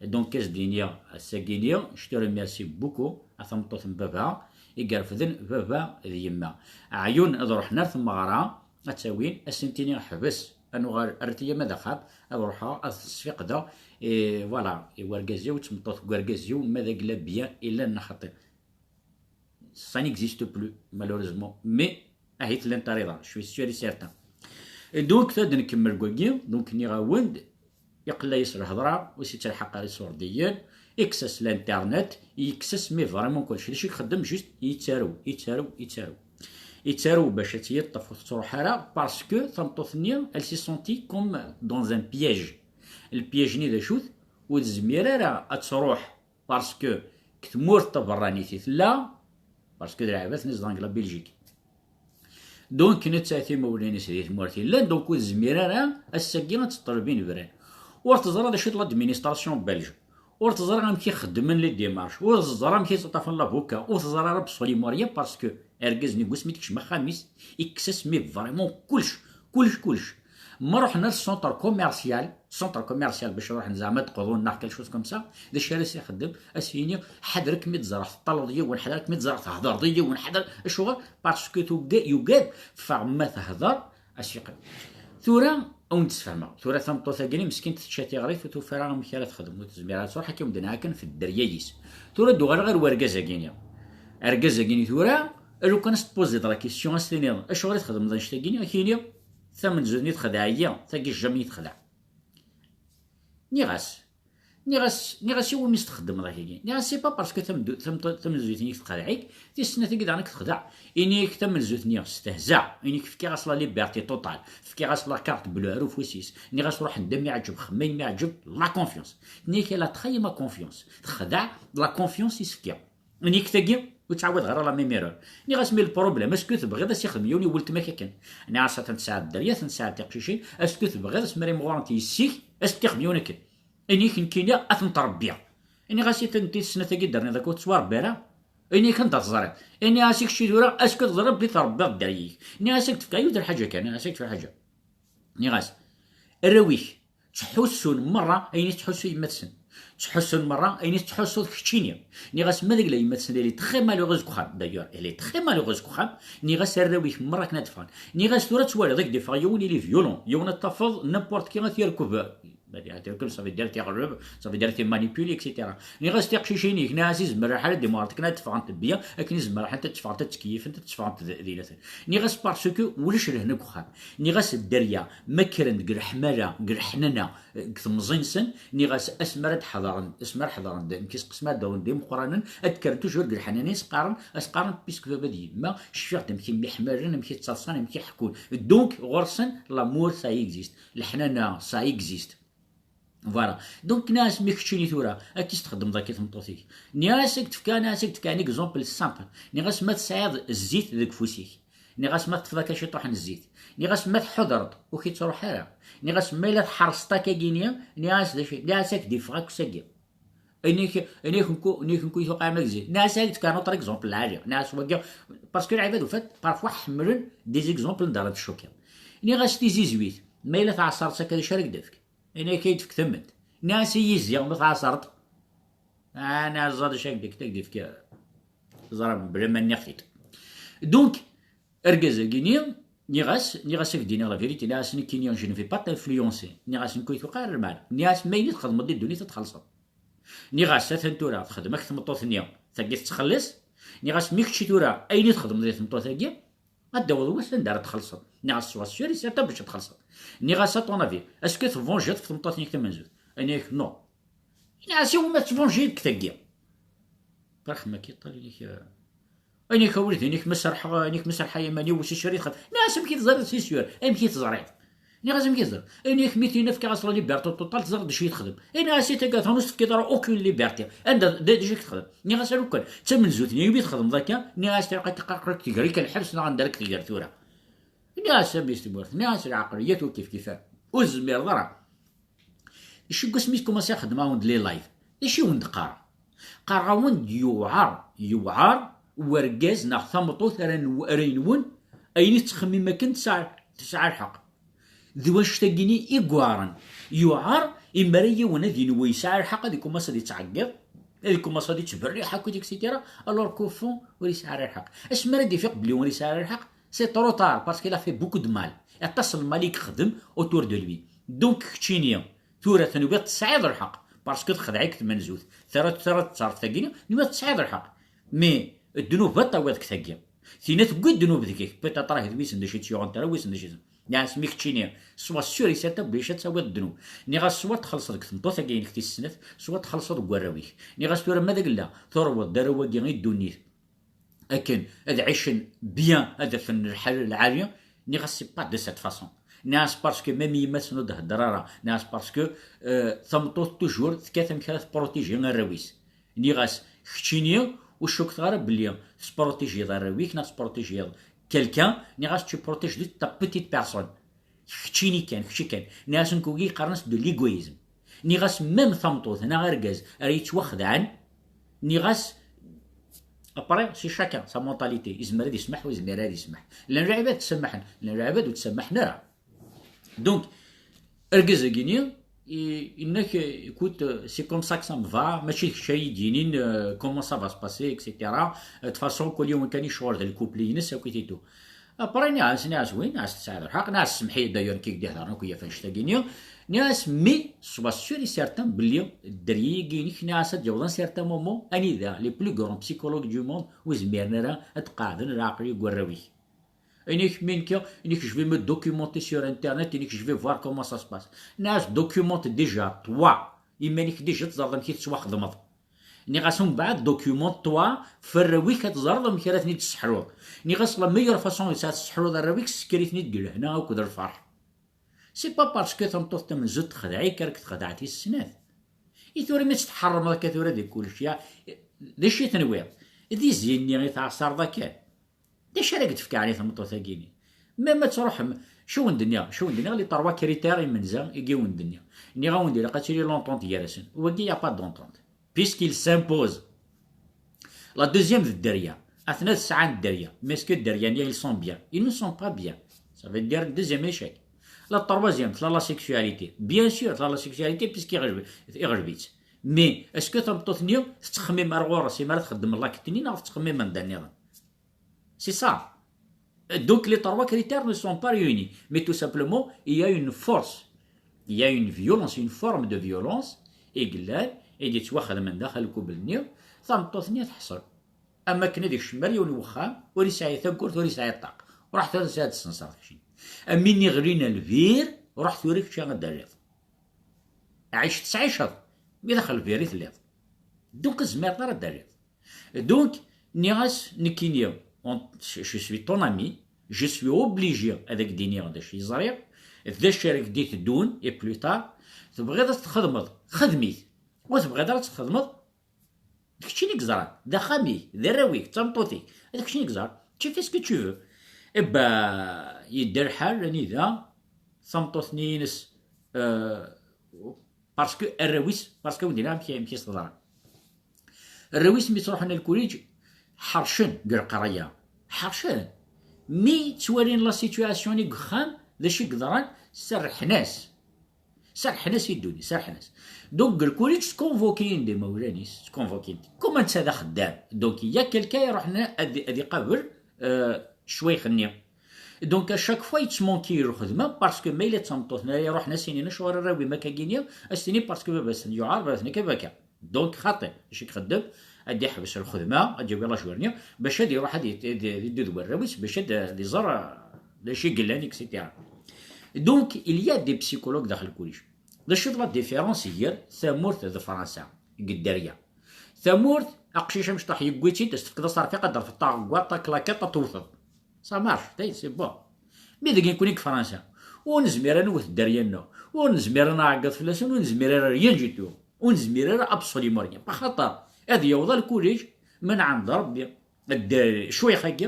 Donc, ad s-d-iniɣ ass-agi-ni, je te remercie beaucoup, a tameṭṭut n baba, i yerfden baba d yemma. Ɛyun ad ruḥen ar tmeɣra, ad tt-awin, ad sen-tini ḥbes, ad nuɣal ar tiyama d axxam, ad ruḥeɣ, ad t-sfiqdeɣ, et voilà, i wergaz-iw d tmeṭṭut n wergaz-iw, ma d agla bien, illan neɣ xaṭi. Ça n'existe plus, malheureusement. Mais, ahit llan tariḍa, je suis sûr et certain. Et donc, ad nkemmel deg wagi, donc, nniɣ-awen-d, iqella-yas lhedra, ur s-ittelḥaq ara iṣurdiyen, ikkes-as l'internet, ikkes-as, mais vraiment kullec. D acu i ixeddem? Juste, yettarew, yettarew, yettarew. Yettarew bac ad tt-yeṭṭef ur tettruḥ ara, parce que tameṭṭut-nni, elle s'est sentie comme dans un piège. Lpiège-nni d acu-t? Ur tezmir ara ad truḥ parce que deg tmurt taberranit i tella, parce que d lɛibat nezdeɣ deg la Belgique. Donc, nettat imawlan-is di tmurt i llan, donc ur tezmir ara ass-agi ad teṭṭleb inebran. Ur teẓra d acu d l'administration belge. Ur teẓra amek i xeddmen les démarches. Ur teẓra amek i ttaṭṭafen l'avocat. Ur teẓra ara absolument rien parce que argaz-nni deg wasmi i d-tekcem axxam-is, ikkes-as, mais vraiment kullec, kullec, kullec. Ma ruḥen ar centre commercial, centre commercial bac ruḥen zeɛma ad qḍun neɣ quelque chose comme ça, d acu ara s-ixeddem? Ad s-yini, ḥader akken mi d-ẓreɣ teṭṭaleḍ yiwen, ḥader akken mi d-ẓreɣ thedreḍ i yiwen, ḥader. Acuɣer? Parce que tuga-, yugad, teffeɣ ma tehder, ad s-yeqqim. Tura, ad wen-d-sfehmeɣ. Tura tameṭṭut-agi-ni meskint tečča tiɣrit, ur tufi ara amek ara texdem, ur tezmir ara ad truḥ, akka i wen-d-nniɣ akken f dderya-is. Tura ad d-uɣaleɣ ɣer wergaz-agi-ni. Argaz-agi-ni tura, lukan ad s-tpoziḍ la question, ad s-tiniḍ, acuɣer i txedmeḍ annect-agi-ni? Ad k-yini, tamenzut-nni texdeɛ-iyi, tagi jamais i texdeɛ. Nniɣ-as, nniɣ-as, nniɣ-as, iwumi s-txeddmeḍ akkagi? Nniɣ-as, c'est pas parce que tamdu-, tam-, tamenzut-nni texdeɛ-ik, tis snat-agi daɣen ad k-texdeɛ. Ini-ak tamenzut-nni stehza, ini-ak fkiɣ-as la liberté totale, fkiɣ-as la carte bleue ar ufus-is, nniɣ-as ruḥ anda mi ɛǧeb, xemmem ayen mi ɛǧeb, la confiance. Tenna-ak elle a trahi ma confiance, texdeɛ, la confiance i s-fkiɣ. Ini-ak tagi, ur ttɛawadeɣ ara la même erreur. Nniɣ-as, mais le problème, est-ce que tebɣiḍ ad s-ixdem yiwen i weltma-k akken? Nniɣ-as, atan tesɛa dderya, atan tesɛa tiqcicin, est-ce que tebɣiḍ asmi ara imɣurent yis-k, ad s-t-ixdem yiwen akken? Ini-ak nekkini ad tent-rebbiɣ. Ini-as, i tent-, i snat-agi d-terniḍ akka ur tettwarebbi ara? Ini-ak anda teẓriḍ? Ini-as, i kečči tura, est-ce que teẓriḍ belli tṛebbiḍ dderya-k? Nniɣ-as, ad k-d-fkeɣ yiwet n lḥaǧa kan, nniɣ-as, ad k-d-fkeɣ lḥaǧa. Nniɣ-as, arraw-ik ttḥussun merra ayen i tettḥussu yemma-tsen. Ttḥussun merra ayen i tettḥussuḍ keččini. Nniɣ-as, ma d agla yemma-tsen, elle est très malheureuse deg uxxam. D'ailleurs, elle est très malheureuse deg uxxam. Nniɣ-as, arraw-ik merra akken ad d-ffɣen. Nniɣ-as, tura ad twaliḍ ad k-d-iffeɣ yiwen, il est violent. Yiwen ad t-tafeḍ, n'importe qui ad t-yerkeb. Ma d-, ad yerkeb, ça veut dire tiɣreb, ça veut dire t'es manipulé, et cetera. Nniɣ-as, tiqcicin-ik, nniɣ-as, izmer lḥal ad d-imɣurent akken ad d-ffɣent bien, akken izmer lḥal ad d-tteffɣent, ad ttkeyyifent, ad d-tteffɣent d, d inatan. Nniɣ-as, parce que ulac lehna deg uxxam. Nniɣ-as, dderya, ma kkren deg leḥmala, deg leḥnana, deg temẓi-nsen, nniɣ-as, asmi ara d-ḥeḍren, asmi ara ḥeḍren, d, nekk isqesma ad d-awin d imeqqranen, ad d-kkren toujours deg leḥnana, i s-qqaren, a s-qqaren, puisque baba d yemma, cfiɣ-d amek i myeḥmalen, amek i ttaḍsan, amek i ḥekkun. Donc, ɣur-sen, l'amour, ça existe. Leḥnana, ça existe. Voilà. Donc, nniɣ-as, mi keččini tura, akka i s-txeddmeḍ akka i tmeṭṭut-ik? Nniɣ-as, ad k-d-fkeɣ, nniɣ-as, ad k-d-fkeɣ un exemple simple. Nniɣ-as, ma tesɛiḍ zzit deg ufus-ik. Nniɣ-as, ma teṭṭfeḍ akka ciṭuḥ n zzit. Nniɣ-as, ma tḥudreḍ, ur k-ittruḥ ara. Nniɣ-as, ma yella tḥerseḍ akkagi-ni, nniɣ-as, d acu? Nniɣ-as, ad k-d-iffeɣ akk sagi. Ini-k, ini-k nku, ini-k nku i tuqɛem ak zzit. Nniɣ-as, ad k-d-fkeɣ un autre exemple lɛali. Nniɣ-as, wagi, parce que lɛibad, au fait, parfois ḥemmlen des exemples n Dara Tcukir. Nniɣ-as, tizizwit, ma yella tɛeṣreḍ akka, d acu ara k-d-tefk? Ini-k ad d-tefk tament. Nniɣ-as, i yizi, ma tɛeṣreḍ? Ah, nniɣ-as, ẓer d acu ara k-d-, ak-d-tefk, ẓer, bla ma nniɣ-t-id. Donc, argaz-agi-ni, nniɣ-as, nniɣ-as, ad k-d-iniɣ la vérité, nniɣ-as, nekkini, je ne vais pas t'influencer. Nniɣ-as, nekk ur yi-tuqiɛ ara lmeɛna. Nniɣ-as, ma ayen i txedmeḍ di ddunit ad txellṣeḍ. Nniɣ-as, atan tura, texdem ak tmeṭṭut-nni, tagi tettxelliṣ. Nniɣ-as, mi kečči tura, ayen i txedmeḍ di tmeṭṭut-agi, ad d-taweḍ wass anda ara txellṣeḍ. Nniɣ-as, sois sûr et certain bac ad txellṣeḍ. Nniɣ-as, à ton avis, est-ce que tvenjiḍ ɣef tmeṭṭut-nni-k tamenzut? Ini-ak, non. Ini-as, iwumi ad tvenjiḍ deg tagi? Parx ma k-iṭṭal, ini-ak, euh, ini-ak, a wlidi, ini-ak, ma serḥeɣ, ini-ak, ma serḥeɣ iman-iw, c'est sûr i txaf. Nniɣ-as, amek i teẓriḍ, c'est sûr? Amek i teẓriḍ? Nniɣ-as, amek i teẓriḍ? Ini-ak, mi tina fkiɣ-as la liberté totale, teẓriḍ d acu i texdem. Ini-as, i tagi, atan ur s-tefkiḍ ara aucune liberté. Anda, d, d acu i k-texdem? Nniɣ-as, a lukan, d tamenzut-nni, imi txedmeḍ akka, nniɣ-as, tilaq ad k-, ad k-tegri kan lḥebs, neɣ anda ara k-tger tura? Nniɣ-as, a mmi-s n tmurt, nniɣ-as, lɛeqliyat ur kif kif ara. Ur tezmireḍ ara. Iseggasen mi tkumaṣi xeddmeɣ-awen-d les lives, d acu i wen-d-qqareɣ? Qqareɣ-awen-d yewɛer, yewɛer wergaz neɣ tameṭṭut ara nw-, ara yenwen ayen i tettxemmim akken tesɛa, tesɛa lḥeqq. D wanect-agi-ni i yuɛren. Yuɛer imi ara yiwen ad yenwu yesɛa lḥeqq, ad ikumaṣ ad yettɛeggiḍ, ad ikumaṣ ad yettberriḥ akked, et cetera, alors qu'au fond ur yesɛi ara lḥeqq. Asmi ara d-ifiq belli ur yesɛi ara lḥeqq, c'est trop tard, parce qu'il a fait beaucoup de mal. Aṭas n lmal i yexdem autour de lui. Donc keččini, tura tenwiḍ tesɛiḍ lḥeqq, parce que texdeɛ-ik tmenzut. Tara, tara tettart tagi, tenwiḍ tesɛiḍ lḥeqq. Mais ddnub ad tawiḍ deg tagi. Tinna tewwi ddnub deg-k, peut-être ahi d wissen d acu i tt-yuɣen, tara wissen d acu i tt-, nniɣ-as mi keččini, soit sûr et certain belli ad tawiḍ ddnub. Nniɣ-as soit txellṣeḍ deg tmeṭṭut-agi-inek tis snat, soit txellṣeḍ deg warraw-ik. Nniɣ-as tura ma d agella, turweḍ d arraw-agi i ddunit akken ad ɛicen bien, ad afen lḥal lɛali. Nniɣ-as c'est pas de cette façon. Nniɣ-as parce que même yemma-tsen ur d-thedder ara. Nniɣ-as parce que, euh, tameṭṭut toujours tekkat amek ara tprotiji arraw-is. Nniɣ-as keččini ur cukkeɣ ara belli tesprotijiḍ arraw-ik neɣ tesprotijiḍ quelqu'un. Nniɣ-as tu protèges juste ta petite personne. Keččini kan, kečči kan. Nniɣ-as nekk wagi qqaren-as de l'égoïsme. Nniɣ-as même tameṭṭut neɣ argaz ara yettwaxedɛen, nniɣ-as après c'est chacun sa mentalité, yezmer ad yesmeḥ, ur yezmir ara ad yesmeḥ. Llan lɛibad ttsammaḥen, llan lɛibad ur ttsammaḥen ara. Donc argaz-agi-ni i-, yenna-k, écoute, c'est comme ça que ça me va, mačči d kečč ara yi-d-yinin, euh, comment ça va se passer, et cetera. De toute façon kul yiwen kan yecɣel d lkupli-ines, akkit et tout. Après nniɣ-as, nniɣ-as oui, nniɣ-as tesɛiḍ lḥeq, nniɣ-as semmeḥ-iyi d'ailleurs nekk i k-d-ihedren akk yaf annect-agi-nni. Nniɣ-as mais sois sûr et certain belli dderya-agi-inek, nniɣ-as ad d-yaweḍ un certain moment anida les plus grands psychologues du monde ur zmiren ara ad qeɛden leɛqel-ik deg warraw-ik. Inek mi nekka, inek je vais me documenter sur internet, inek je vais voir comment ça se passe. Nniɣ-as documente déjà toi, iman-ik déjà teẓreḍ amek i tettwaxedmeḍ. Nniɣ-as umbeɛd documente-toi f warraw-ik ad teẓreḍ amek ara ten-id-tesseḥluḍ. Nniɣ-as la meilleure façon i tesɛa tesseḥluḍ arraw-ik, ssker-iten-id deg lehna akked lferḥ. C'est pas parce que tameṭṭut tamenzut texdeɛ-ik ara k-texdeɛ tis snat. I tura mi tt-tḥerrmeḍ akka tura deg kullec, ya, d acu i tenwiḍ? D izi-nni i tɛeṣṣreḍ akken? D acu ara k-d-tefk ɛni tmeṭṭut-agi-nni? Même ad truḥem, acu wen-d-nniɣ, acu wen-d-nniɣ, les trois critères imenza i wen-d-nniɣ. Nniɣ-awen-d ilaq ad tili l'entente gar-asen. Wagi, y a pas d'entente. Puisqu'il s'impose. La deuxième d dderya. Atna d sɛan dderya. Mais est-ce que dderya-nni, ils sont bien? Ils ne sont pas bien. Ça veut dire deuxième échec. La troisième, tella la sexualité. Bien sûr, tella la sexualité, puisque iɣleb-, iɣleb-itt. Mais est-ce que tameṭṭut-nni tettxemmim ar ɣur-s imi ara txeddem lakte-nni neɣ tettxemmim anda nniḍen? C'est ça. Donc les trois critères ne sont pas réunis. Mais tout simplement, il y a une force, il y a une violence, une forme de violence i yellan, i d-yettwaxedmen daxel lkubel-nni, tameṭṭut-nni teḥṣel. Am akken ad ikcem ar yiwen wexxam, ur yesɛi tawwurt, ur yesɛi ṭṭaq. Ruḥet ad tesɛiḍ tessenseṛ keččini. Am win iɣlin lbir, ruḥ tura kečči ad d-taliḍ. Ɛic tesɛiceḍ, mi daxel lbir i telliḍ. Donc ur tezmireḍ ara ad d-taliḍ. Donc, nniɣ-as, nekkini, on-, je, je suis ton ami, je suis obligé ad ak-d-iniɣ d acu i ẓriɣ, d acu ara k-d-iteddun, et plus tard, tebɣiḍ ad t-txedmeḍ, xedm-it. Ur tebɣiḍ ara ad t-txedmeḍ, d keččini i yeẓran, d axxam-ik, d arraw-ik, d tameṭṭut-ik, d keččini i yeẓran, tu fais ce que tu veux. Eh ben, yedda lḥal anida tameṭṭut-nni-ines, euh, parce que arraw-is, parce que awen-d-iniɣ amek, amek i s-teḍra. Arraw-is mi ttruḥun ar lkuliǧ, ḥercen deg leqraya. Ḥercen. Mi ttwalin la situation-nni deg uxxam, d acu i yeḍran? Serrḥen-as. Serrḥen-as i ddunit, serrḥen-as. Donc, deg lkuliǧ, skonvokiyen-d imawlan-is, skonvokiyen-d. Comme netta d axeddam. Donc, il y a quelqu'un iruḥen ad, ad iqabel, euh, ccwayx-nni. Donc, à chaque fois, yettmanki lxedma, parce que ma yella d tameṭṭut, ma iruḥen ad s-inin acuɣer arraw-im akka-gini, ad s-tini parce que baba-tsen yuɛer, baba-tsen akka, baba-tsen akka. Donc, xaṭi, acu i ixeddem? Ad d-iḥbes lxedma, ad d-yawi lajwir-nni, bac ad iruḥ ad i-, ad i-, ad iddu d warraw-is, bac ad, ad iẓer, ah, d acu i yellan, et cetera. Donc, il y a des psychologues daxel lkuliǧ. D acu d la différence gar tamurt d Fransa, deg dderya? Tamurt, aqcic amecṭuḥ yewwi-tt-id, as-tefkeḍ aserfiq, ad d-terfeḍ taɣeggaṭ, taklakiṭ, ad tewteḍ. Ça marche, hey, c'est bon. Mi deg nekkni deg Fransa, ur nezmir ad nwet dderya-nneɣ, ur nezmir ad nɛeggeḍ fell-asen, ur nezmir ara rien du tout. Ur nezmir ara absolument rien. Axaṭer ad yaweḍ ar lkuliǧ, menɛen d Rebbi, d ccwayx-agi,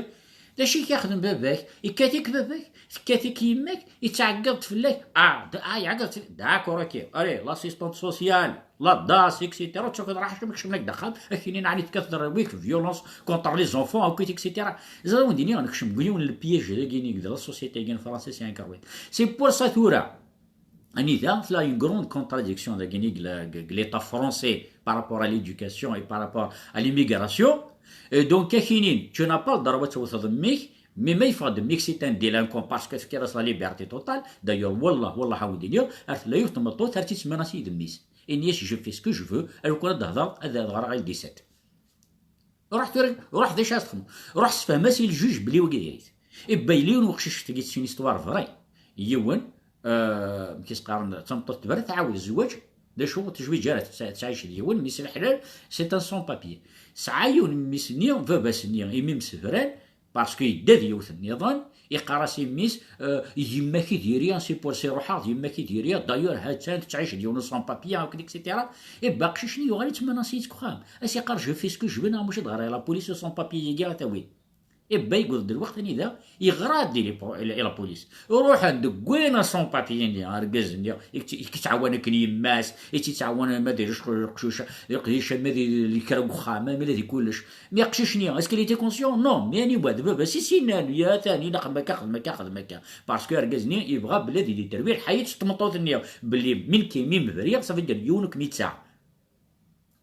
D acu i k-ixdem baba-k? Ikkat-ik baba-k? Tekkat-ik yemma-k? Ittɛeggiḍ-d fell-ak? Ah, d- ah, iɛeggeḍ fell-ak. D'accord, ok. Allez, l'assistante sociale, la das, et cetera. Ur ttakeḍ ara ḥaca ma kecmen-ak-d axxam, ak-inin ɛni tekkateḍ rrwi-k, violence contre les enfants, akk, et cetera. Ẓer wen-d-iniɣ, nekcem deg yiwen n le piège dagi-nek de la société-agi n Fransa, c'est incroyable. C'est pour ça tura, anida tella une grande contradiction dagi-nek, la- l'état français par rapport à l'éducation et par rapport à l'immigration. Et donc, ak-inin, tu n'as pas le droit ad tewteḍ mmi-k, mais ma yeffeɣ-d mmi-k, c'est un délinquant parce que tefkiḍ-as la liberté totale. D'ailleurs, wallah, wallah, a wen-d-iniɣ, ar tella yiwet tmeṭṭut, ar tt-ittmenasi d mmi-s. Ini-as, je fais ce que je veux, alukan ad d-hedreɣ, ad hedreɣ à L dix-sept. Ruḥ tura, ruḥ d acu ara txedmeḍ? Ruḥ sefhem-as i ljuj belli wagi diri-t. Ibba yella yiwen uqcic, tagi c'est une histoire vraie. Yiwen, euh, amek i s-qqaren, d tameṭṭut tebra, tɛawed zzwaǧ, d acu ur tejwiǧ ara, tesɛa-, tettɛic d yiwen, mmi-s leḥlal, c'est un sans papier. Tesɛa yiwen mmi-s-nni, baba-s-nni, imi msebran, parce que yedda d yiwet nniḍen, iqqar-as i mmi-s, euh, yemma-k i diri, c'est pour ça i ruḥeɣ, d yemma-k i diri, d'ailleurs, ha-tt-an tettɛic d yiwen sans papier, akk, et cetera. Ibba aqcic-nni yuɣal yettmenasi-t deg uxxam. As-iqqar, je fais ce que je veux, neɣ mačči d ɣer la police, sans papier-agi ad t-awin. Ibba yewweḍ-d lweqt anida yeɣra-d i la po-, i la police. Ruḥen deg win sans papier-nni, argaz-nni, i k-, i k-ittɛawan akken yemma-s, i tt-ittɛawan ma d leqcuca, leqdic, ma d kra n uxxam, ma d kullec. Mais aqcic-nni, est-ce qu'il était conscient? Non, mais aniwa d baba-s i s-yennan, ya atan, ilaq xdem akka, xdem akka, xdem akka. Parce que argaz-nni yebɣa belli ad yili terwi lḥayet s tmeṭṭut-nni, belli min k-, mi mebriɣ, ça veut dire yiwen ur kem-yettaɣ.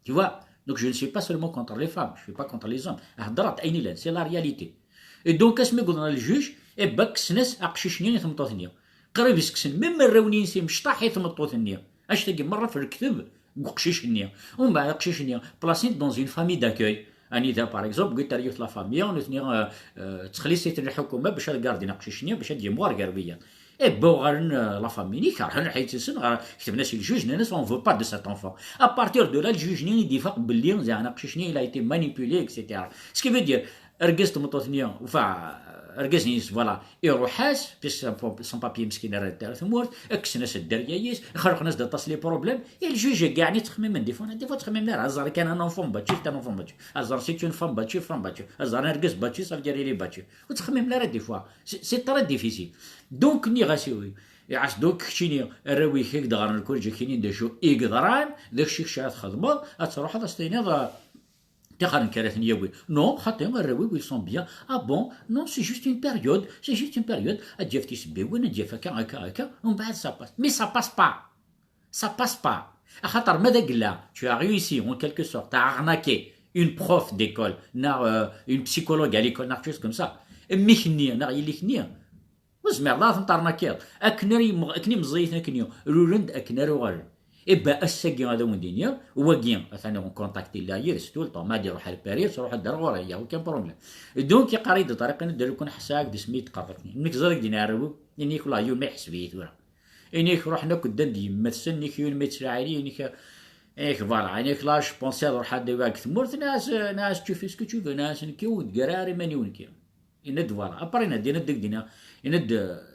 Tu vois? Donc je ne suis pas seulement contre les femmes, je suis pas contre les hommes. Heddreɣ-d ayen illan, c'est la réalité. Et donc asmi yewweḍ ɣer ljuj, ibba kksen-as aqcic-nni i tmeṭṭut-nni. Qrib i s-kksen même arraw-nni-ines imecṭaḥ i tmeṭṭut-nni. Annect-agi merra f lekteb n uqcic-nni. Umbeɛd aqcic-nni, placé-t dans une famille d'accueil. Anida, par exemple, wwin-t ar yiwet la famille, nutni, euh, euh, ttxelliṣ-iten lḥukuma bac ad gardin aqcic-nni, bac ad yemɣer gar wiyaḍ. Ibba uɣalen, euh, la famille-nni, kerhen lḥayet-nsen, ɣer-, ketben-as i ljuj, nnan-as, on veut pas de cet enfant. À partir de là, ljuj-nni i d-ifaq belli, zeɛma aqcic-nni, il a été manipulé, et cetera. Ce qui veut dire, argaz n tmeṭṭut-nni, enfin, argaz-nni, voilà, iruḥ-as, puis sans, sans papier meskin ara d-terr tmurt, kksen-as dderya-is, xelqen-as-d aṭas les problèmes, et ljuj-agi, ɛni ttxemmimen des fois, des fois ttxemmimen ara, aẓar kan un enfant battu, c'est un enfant battu, aẓar c'est une femme battue, femme battue, aẓar un argaz battu, ça veut dire il est battu. Ur ttxemmimen ara des fois. C'est, c'est très difficile. Donc, nniɣ-as i, iɛas, donc, keččini, arraw-ik i k-d-ɣren lkulǧ, kini d acu i yeḍran, d acu i kečč ara txedmeḍ, ad truḥeḍ ad s-tiniḍ, euh, tixer nekk ara ten-yawin. Non, xaṭi, arraw-iw, ils sont bien. Ah bon? Non, c'est juste une période, c'est juste une période. Ad d-yaf tisebbiwin, ad d-yaf akka, akka, akka, umbeɛd ça passe. Mais ça passe pas. Ça passe pas. Axaṭer ma d agella, tu as réussi, en quelque sorte, à arnaquer une prof d'école, neɣ, euh, une psychologue à l'école, neɣ quelque chose comme ça. Mmi-k-nni, neɣ yelli-k-nni, ur tezmireḍ ara ad ten-ternakiḍ. Akken ara yem-, akken i meẓẓiyiten akken-nni, rulen-d akken ara uɣalen. Ibba ass-agi ad awen-d-iniɣ, wagi, atan en contact illa yid-s tout le temps, ma ad iruḥ ar Paris, ad truḥ ad d-ar ɣur-i, y a aucun problème. Donc, iqqar-iyi-d Ṭariq, ini-d, lukan ḥṣiɣ-ak d asmi i d-qqareɣ. Nekk ẓriɣ din aɛraw-iw, ini-ak, la, yumi iḥseb-iyi tura. Ini-ak, ruḥen akk ddan d yemma-tsen, ini-ak, yiwen ma yettlaɛi-yi, ini-ak, ini-ak, voilà, ini-ak, là, je pensais ad ruḥeɣ ad d-awiɣ deg tmurt, nniɣ-as, nniɣ-as, tu fais ce que tu veux, nniɣ-as, nekki ur d-ggar ara iman-iw nekki. Yenna-d, voilà. Après, yenna-d, yenna-d, yenna-d, yenna-d,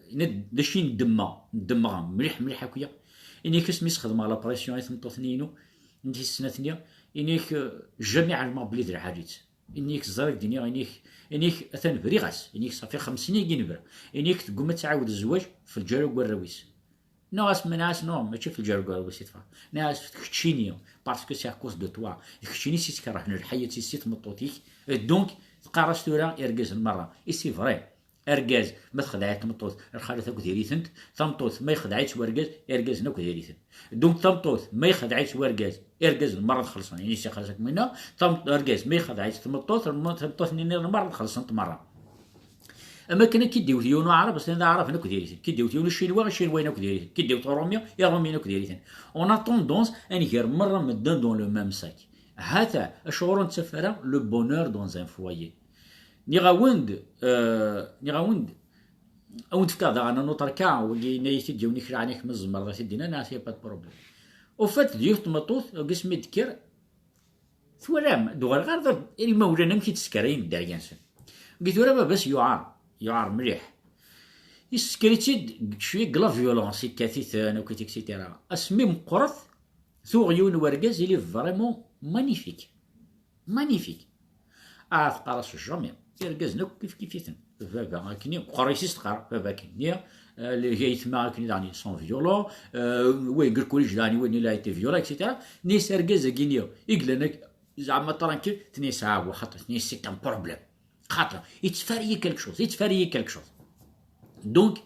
yenna-d d acu i ndemmeɣ, ndemmeɣ mliḥ, mliḥ akk-ya. Ini-ak asmi s-xedmeɣ la pression i tmeṭṭut-nni-inu, n tis snat-nni, ini-ak, euh, jamais ɛelmeɣ belli d lɛali-tt. Ini-ak ẓriɣ d-iniɣ, ini-ak, ini-ak atan briɣ-as, ini-ak ṣafi xems snin i nebra. Ini-ak tegguma ad tɛawed zzwaǧ f lǧal n warraw-is. Nniɣ-as, nniɣ-as, non, mačči f lǧal n warraw-is i teffeɣ. Nniɣ-as, d keččini, parce que c'est à cause de toi. D keččini i s-ikerhen lḥayat-is si tmeṭṭut-ik. Et donc, teqqar-as tura irgazen merra. Et c'est vrai. Argaz, ma texdeɛ-it tmeṭṭut, lxalat akk diri-tent. Tameṭṭut, ma yexdeɛ-itt wergaz, irgazen akk diri-ten. Donc, tameṭṭut, ma yexdeɛ-itt wergaz, irgazen merra ad xellṣen. Ini-as ixelleṣ akk winna. Tameṭ-, argaz, ma yexdeɛ-itt tmeṭṭut, tameṭṭut-nni nniḍen merra ad xellṣent merra. Am akken ad k-id-iwet yiwen uɛrab, ass-nni d aɛraben akk diri-ten. K-id-iwet yiwen ucinwa, icinwayen akk diri-ten. K-id-iwet urumi, irumiyen akk diri-ten. On a tendance ad nger merra medden dans le même sac. Hata, acuɣer ur nettaf ara le bonheur dans un foyer? Nniɣ-awen-d, euh, nniɣ-awen-d, a wen-d-fkeɣ daɣen un autre cas, wagi yenna-yi-t-id yiwen ikreh, ɛni kemm tzemreḍ ad t-id-tiniḍ, nniɣ-as, y a pas de problème. Au fait, d yiwet tmeṭṭut, deg asmi d-tekker, twalam, d-uɣaleɣ ar d imawlan amek i d-sskarayen dderya-nsen. Deg tura baba-s yuɛer, yuɛer mliḥ. Yessker-itt-id cwiya deg la violence, yekkat-iten, akk, et cetera. Asmi meqqret, tuɣ yiwen wergaz, il est vraiment magnifique. Magnifique. Ah, teqqar-as jamais. Irgazen akk kif kif-iten. Baba akkenni, uqerris-is teqqar, baba akkenni, euh, les, ayetma akkenni daɣen ils sont violents, euh, wa deg lkulij daɣen, wa il a été violent, et cetera. Nni-as argaz-agi-nni i yellan ak-, zeɛma tranquille, tenna-as ah, wa xaṭer, tenna-as c'est un problème. Xaṭer, yettfariyi quelque chose, yettfariyi quelque chose. Donc,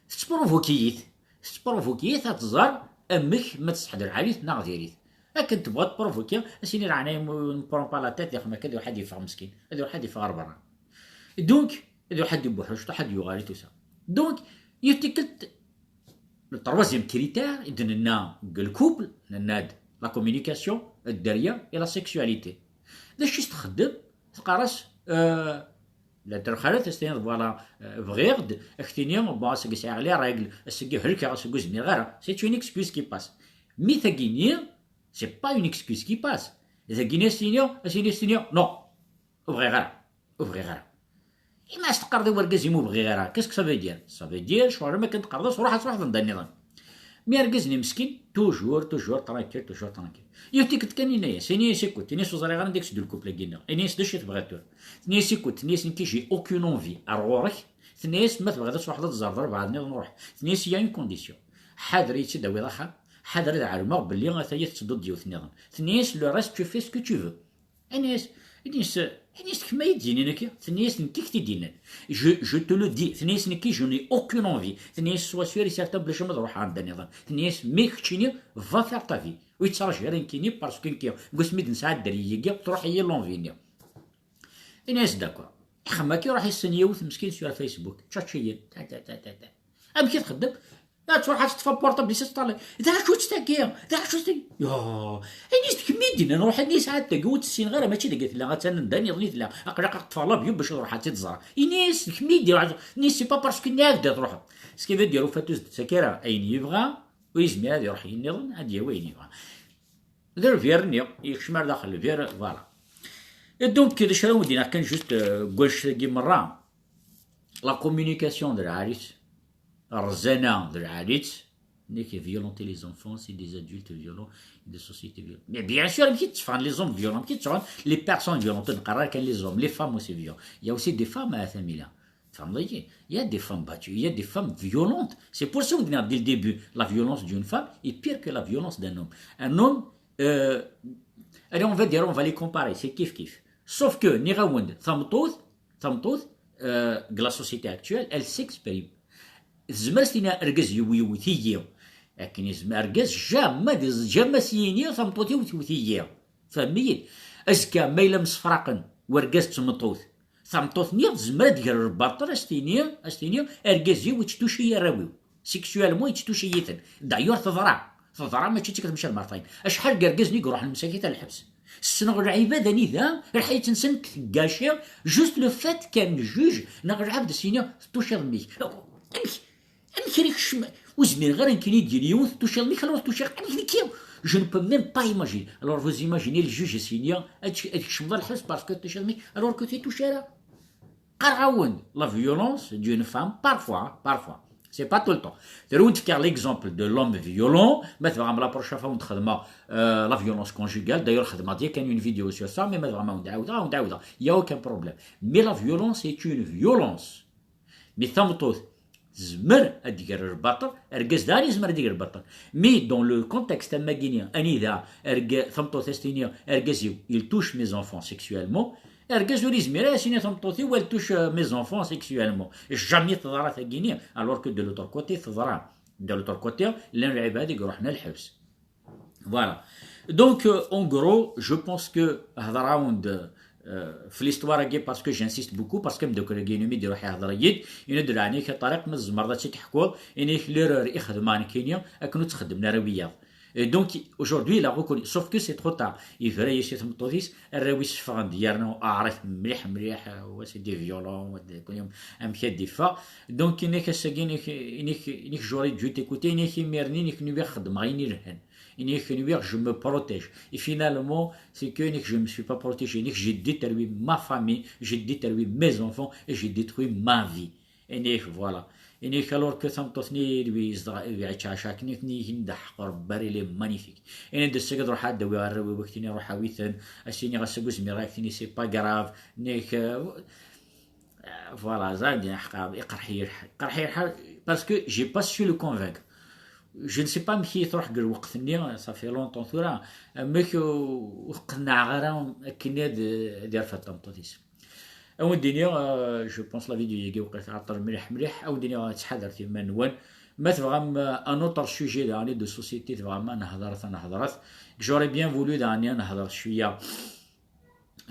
tettprovoki-yi-t, tettprovoki-yi-t ad tẓer amek ma tseḥḥed lɛali-t neɣ diri-t. Akken tebɣa tprovoki, as-ini leɛnaya-m, ne prends pas la tête, ad iruḥ ad yeffeɣ meskin, ad iruḥ ad yeffeɣ ɣer berra. Donc, ad iruḥ ad ibuḥuc, ad yuɣal et tout ça. Donc, yiwet tikkelt, le troisième critère, i d-nenna deg le couple, nenna-d la communication, dderya, et la sexualité. D acu i s-txeddem? Teqqar-as, euh, la terxalat, as-tiniḍ, voilà, euh, bɣiɣ-d, ad k-tini, bon, ass-agi sɛiɣ les règles, ass-agi helkeɣ, ass-agi ur zmireɣ ara. C'est une excuse qui passe. Mi tagini, c'est pas une excuse qui passe. Dagini as-tini, as-tini, as-tini, non, ur bɣiɣ ara, ur bɣiɣ ara. Ima as-teqqareḍ i wergaz-im ur bɣiɣ ara, qu'est-ce que ça veut dire? Ça veut dire, ccɣel am akken teqqareḍ-as, ruḥ ad truḥeḍ anda nniḍen. Mi argaz-nni meskin, toujours, toujours tranquille, toujours tranquille. Yiwet tikkelt kan yenna-yas, ini-as, écoute, ini-as ur ẓriɣ ara anda i k-sdulkup-agi-nneɣ. Ini-as d acu i tebɣiḍ tura? Tenna-yas, écoute, tenna-yas nekk j'ai aucune envie ar ɣur-ek. Tenna-yas ma tebɣiḍ ad truḥeḍ ad tzerḍeḍ rebɛa nniḍen ruḥ. Tenna-yas il y a une condition. Ḥader ad yi-tt-id-tawiḍ axxam, ḥader ad ɛelmeɣ belli ataya tettedduḍ d yiwet nniḍen. Tenna-yas le reste tu fais ce que tu veux. Ini-as, ini-as, ini-as kemm ay d-yinin akka? Tenna-yas nekk i k-t-id-yennan. Je, je te le dis. Tenna-yas nekki je n'ai aucune envie. Tenna-yas sois sûr et certain belli ma ad ruḥeɣ anda nniḍen. Tenna-yas mais keččini va faire ta vie. Ur yettraǧu ara nekkini parce que nekki deg wasmi d-nesɛa dderya-agi truḥ-iyi l'envie-nni. Ini-as d'accord. Ixemmem akka, iruḥ yessen yiwet meskin sur Facebook, tcatch-iyi. Ta, ta, ta, ta, ta. Amek i txeddem? Ad truḥ ad teṭṭef aportabl-is ad teṭṭalay. D acu-tt tagi? D acu-tt tagi? Ya, ini-as d kemm i d-yennan ruḥ, ini-as ɛad tagi ur tt-ssineɣ ara, mačči dagi tella, attan anda nniḍen i tella. Aql-aɣ ad ṭṭfeɣ l'avion bac ad ruḥeɣ ad tt-id-ẓreɣ. Ini-as d kemm i d-yennan, ini-as c'est pas parce que nniɣ-ak-d ad truḥeḍ. Ce qui veut dire, ufatuz d-ttak ara ayen yebɣa, ur yezmir ad iruḥ yinniḍen, ad yawi ayen yebɣa. D lbir-nni, yekcem ar daxel lbir, voilà. Et donc, d acu ara wen-d-iniɣ kan juste, euh, deg wannect-agi merra, la communication d lɛali-tt, rrezana d lɛali-tt, nekk violenter les enfants, c'est des adultes violents, des sociétés violentes. Mais bien sûr, amek i tteffɣen les hommes violents, amek i tteffɣen les personnes violentes, ur neqqar ara kan les hommes, les femmes aussi violentes. Il y a aussi des femmes à Tamila. Tfehmeḍ-iyi? Il y a des femmes battues, il y a des femmes violentes. C'est pour ça que dès le début, la violence d'une femme est pire que la violence d'un homme. Un homme, euh, allez, on va dire, on va les comparer, c'est kif kif. Sauf que, nniɣ-awen-d, tameṭṭut, tameṭṭut, euh, deg la société actuelle, elle s'exprime. Tezmer ad s-tini argaz yiwi yiwet-iyi. Akken yezmer argaz, jamais, jamais s-yini tameṭṭut-iw tewwet-iyi. Tfehmem-iyi? Azekka, ma yella msefraqen wergaz d tmeṭṭut, tameṭṭut-nni tezmer ad d-tger lbaṭel, ad s-tini, ad s-tini, argaz-iw yetttuci arraw-iw. Sexuellement, yetttuci-iten. D'ailleurs, teḍra. Teḍra mačči d tikkelt, mačči d mertayen. Acḥal n yergazen i iruḥen msakit ar lḥebs? Ssneɣ lɛibad anida, lḥayat-nsen deg teggaci, juste le fait qu'un juge neɣ lɛebd s-yini, tettuciḍ mmi-k. Amek? Amek ara ikcem? Ur zmireɣ ara nekkini ad d-yini yiwen tettuciḍ mmi-k, alors tettuciḍ amek nekki? Je ne peux même pas imaginer. Alors vous imaginez le juge s-yini ad ad tkecmeḍ lḥebs parce que tettuciḍ mmi-k, alors que tettuci ara. Qqareɣ-awen-d, la violence d'une femme, parfois, parfois, c'est pas tout le temps. Terwent fkiɣ l'exemple de l'homme violent, ma tebɣam la prochaine fois ad xedmeɣ, euh, la violence conjugale, d'ailleurs xedmeɣ-d yakan une vidéo sur ça, mais ma tebɣam ad wen-d-ɛawdeɣ, ad wen-d-ɛawdeɣ, il y a aucun problème. Mais la violence est une violence. Mi tameṭṭut tezmer ad d-tger lbaṭel, argaz daɣen yezmer ad d-iger lbaṭel. Mais dans le contexte am wagini, anida arga-, tameṭṭut ad s-tini, argaz-iw, il touche mes enfants sexuellement, argaz ur yezmir ara ad s-yini tameṭṭut-iw, elle touche, euh, mes enfants sexuellement. Jamais teḍra tagini, alors que de l'autre côté teḍra. De l'autre côté, llan lɛibad i iruḥen ar lḥebs. Voilà. Donc, euh, en gros, je pense que هضر راوند, euh, في l'histoire-agi, parce que j'insiste beaucoup, parce que ameddakel-agi-inu mi d-iruḥ ihḍer-iyi-d, yenna-d: "Leɛnaya-k a Ṭariq, ma tzemreḍ ad tt-id-teḥkuḍ, ini-k l'erreur i xedmeɣ nekkini, akken ur tt-xeddmen ara wiyaḍ." Et donc, aujourd'hui, il a reconnu, sauf que c'est trop tard. Yebra-yas i tmeṭṭut-is, arraw-is ffɣen-d, yerna aɛrif mliḥ, mliḥ, wa c'est des violents, wa d-, amek ad d-iffeɣ. Donc, ini-k ass-agi, ini-k, ini-k, ini-k j'aurais dû t'écouter, ini-k imir-nni, ini-k nwiɣ xeddmeɣ ayen ilhan. Ini-k nwiɣ je me protège. Et finalement, c'est que ini-k je me suis pas protégé. Ini-k j'ai détruit ma famille, j'ai détruit mes enfants et j'ai détruit ma vie. Ini-k, voilà. Ini-k alors que tameṭṭut-nni lui yezdeɣ, lui yettɛaca akken, ini-k ndeḥ Rebbi, il est magnifique. Ini-d ass-agi ad ruḥeɣ ad d-awiɣ arraw-iw, ak-tini ruḥ awi-ten. As-iniɣ ass-agi ur zmireɣ, ak-tini c'est pas grave. Ini-k, euh, Voilà, ẓad iqerḥ-iyi lḥal, iqerḥ-iyi lḥal, parce que j'ai pas su le convaincre. Je ne sais pas amek i tṛuḥ deg lweqt-nni, ça fait longtemps tura, amek ur qennɛeɣ ara akken ad, ad yerfed tameṭṭut-is. Ad wen-d-iniɣ, euh, je pense la vidéo-agi waqila tɛeṭṭel mliḥ mliḥ, ad wen-d-iniɣ ttḥadaret iman-nwen. Ma tebɣam, euh, un autre sujet daɣen de société, tebɣam ad nehḍer, ad nehḍer. J'aurais bien voulu daɣen ad nehḍer cwiya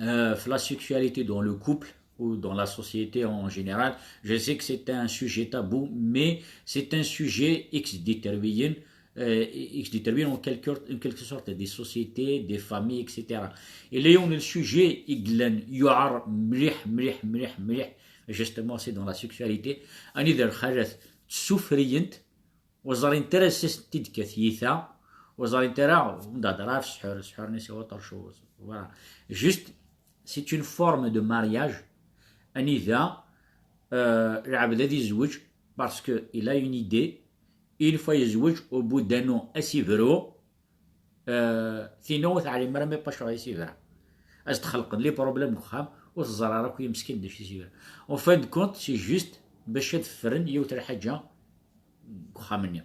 euh, la sexualité dans le couple ou dans la société en général. Je sais que c'est un sujet tabou, mais c'est un sujet x-déterminé, euh, x-déterminé en quelque, en quelque sorte des sociétés, des familles, et cetera. Et là, on a le sujet, يعر مليح مليح مليح مليح, justement, c'est dans la sexualité. Anida lxalat ssufriyent, ur ẓrint ara s-, s-, id-tekkat tyita, ur ẓrint ara, ur d-hedreɣ ɣef ssḥur, ssḥur-nni c'est autre chose. Voilà. Juste, c'est une forme de mariage, anida, euh, lɛebd ad izweǧ, parce que il a une idée, une fois yezweǧ, au bout d'un an, ad s-ibru, euh, tinna ur teɛlim ara ma pac ɣer i s-ibra. Ad s-d-xelqen les problèmes deg uxxam, ur teẓra ara akk yemskin d acu i s-ibra. En fin de compte, c'est juste bac ad ffren yiwet lḥaǧa deg uxxam-nni.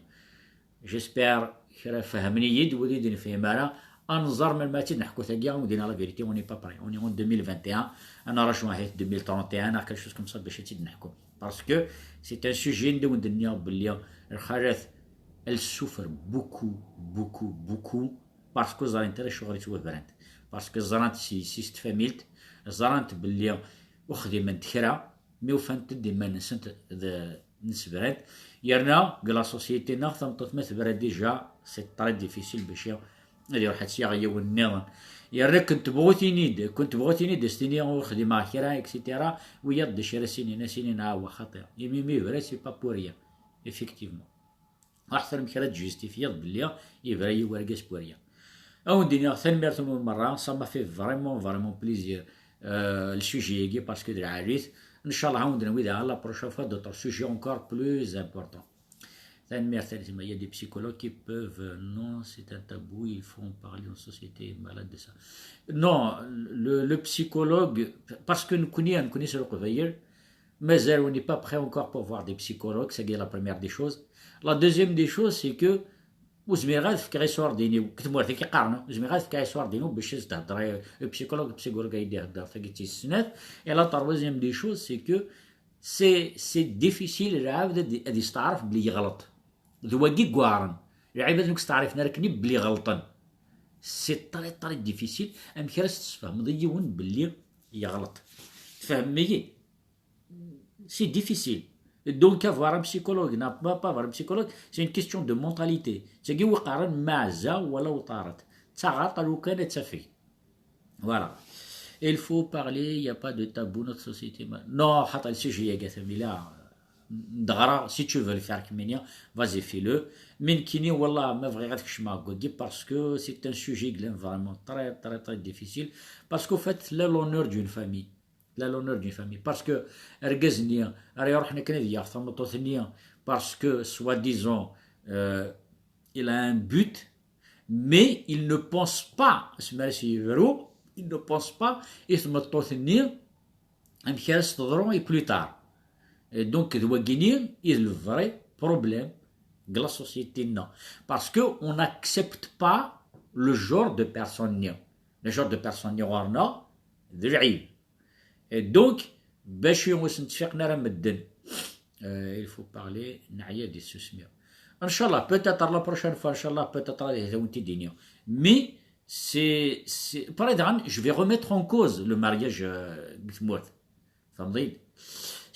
J'espère kra fehmen-iyi-d, wid ur d-nefhim ara, ad nẓer melmi ad tt-id-neḥku tagi, on dira la vérité, on n'est pas prêt. On est en deux mille vingt et un, ad nraǧu ahat deux mille trente et un, neɣ quelque chose comme ça, bac ad tt-id-neḥku. Parce que c'est un sujet, anda wen-d-nniɣ belli lxalat, elles souffrent beaucoup, beaucoup, beaucoup, parce que ur ẓrint ara acuɣer i ttwabrant. Parce que ẓrant si, si s tfamilt, ẓrant belli ur xdiment kra, mi ufant-d iman-nsent d, nsebran. Yerna, deg la société-nneɣ, tameṭṭut ma tebra déjà, c'est très difficile bac ad iruḥ ad tt-yaɣ yiwen nniḍen. Yerna, kent tebɣu tini-d, kent tebɣu tini-d, as-tini ur xdimeɣ kra, et cetera. Wiyaḍ d acu ara s-inin, as-inin, ah, wa xaṭi. Imi mi yebra, c'est pas pour rien. Effectivement. Aḥter amek ara d-justifiyeḍ belli yebra-yi wergaz pour rien. Ad wen-d-iniɣ tanemmirt-nwen merra, ça m'a fait vraiment, vraiment plaisir, euh, le sujet-agi, parce que d lɛali-t. Ncallah ad wen-d-nawi daɣen la prochaine fois d'autres sujets encore plus importants. Tanemmirt, il y a des psychologues qui peuvent, euh, non, c'est un tabou, il faut en parler en société, malade de ça. Non, le, le psychologue, parce que nekkni, nekkni s Leqbayel, mazal, on n'est pas prêt encore pour voir des psychologues, c'est la première des choses. La deuxième des choses, c'est que ur zmireɣ ad fkeɣ iṣurdiyen-iw, deg tmurt-agi qqaren, ur zmireɣ ad fkeɣ iṣurdiyen-iw bac ad s-d-heddreɣ i psychologue, psychologue ay d-ihedder, tagi d tis snat. Et la troisième des choses, c'est que c'est, c'est difficile, lɛebd ad, ad yesteɛref belli yeɣleḍ. D wagi i yuɛren. Lɛibad ur k-steɛrifen ara akken belli ɣelṭen. C'est très, très difficile. Amek ara s-tesfehmeḍ i yiwen belli yeɣleḍ? Tfehmem-iyi? C'est difficile. Donc, avoir un psychologue, n'a pas, pas avoir un psychologue, c'est une question de mentalité. Tagi wi qqaren maɛza wala uṭaret. D taɣaṭ lukan ad tafeg. Voilà. Il faut parler, il n'y a pas de tabou, notre société. Non, حتى le sujet, يا قاسم، لا. Dɣa, si tu veux le faire, Kmini, vas-y, fais-le. Mais nekkini, wallah, ma bɣiɣ ad kecmeɣ deg wagi, parce que c'est un sujet qui est vraiment très, très, très difficile. Parce qu'au fait, c'est l'honneur d'une famille. Tella l'honneur d'une famille. Parce que argaz-nni ara iruḥen akken ad yaɣ tameṭṭut-nni, parce que, soi-disant, euh, il a un but, mais il ne pense pas, asmi ara s-yebru, il ne pense pas i tmeṭṭut-nni, amek ara s-teḍru i plus tard. Et donc, d wagini i d le vrai problème de la société-nneɣ. Parce que on n'accepte pas le genre de personne-nni. Le genre de personne-nni ɣur-neɣ, d lɛib. Et donc, bac ur sen-ttfiqen ara medden. Euh, il faut parler, neɛya di tsusmi. Inchallah, peut-être la prochaine fois, inchallah, peut-être ad awen-t-id-iniɣ. Mais c'est, c'est, après, daɣen, je vais remettre en cause le mariage, euh, deg tmurt. Tfehmeḍ-iyi-d?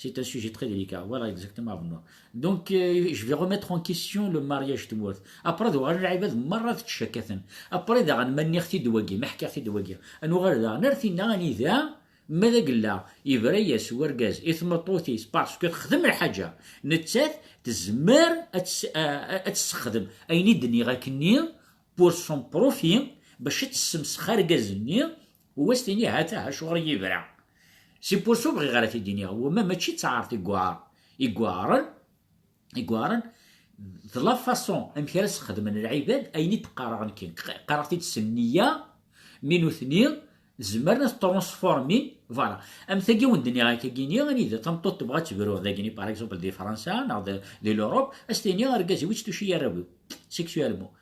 C'est un sujet très délicat. Voilà, exactement, Abdou Nour. Donc, euh, je vais remettre en question le mariage deg tmurt. Après, ad uɣalen lɛibad merra ad ttcakkaten. Après, daɣen, ma nniɣ-t-id wagi, ma ḥkiɣ-t-id wagi, ad nuɣal daɣen ar tinna anida, ma d agella, yebra-yas wergaz i tmeṭṭut-is, parce que texdem lḥaǧa, nettat tezmer ad tes-, a-, a-, ad tessexdem ayen i d-nniɣ akkenni, pour son profit, bac ad tessumsex argaz-nni, u as-tini, ha-t-a, acuɣer i yebra? C'est pour ça ur bɣiɣ ara t-id-iniɣ, wama mačči d taɛert i yuɛer, i yuɛren, i yuɛren, d la façon amek ara s-xedmen lɛibad ayen i d-qqareɣ nekki. Qqareɣ-t-id s nniya, mi nutni, Zemren ad transformin, voilà. Am tagi wen-d-nniɣ akkagini, anida tameṭṭut tebɣa ad tebru dagini, par exemple, di Fransa neɣ di, di l'Europe, ad s-tini argaz-iw yetttuci arraw-iw sexuellement.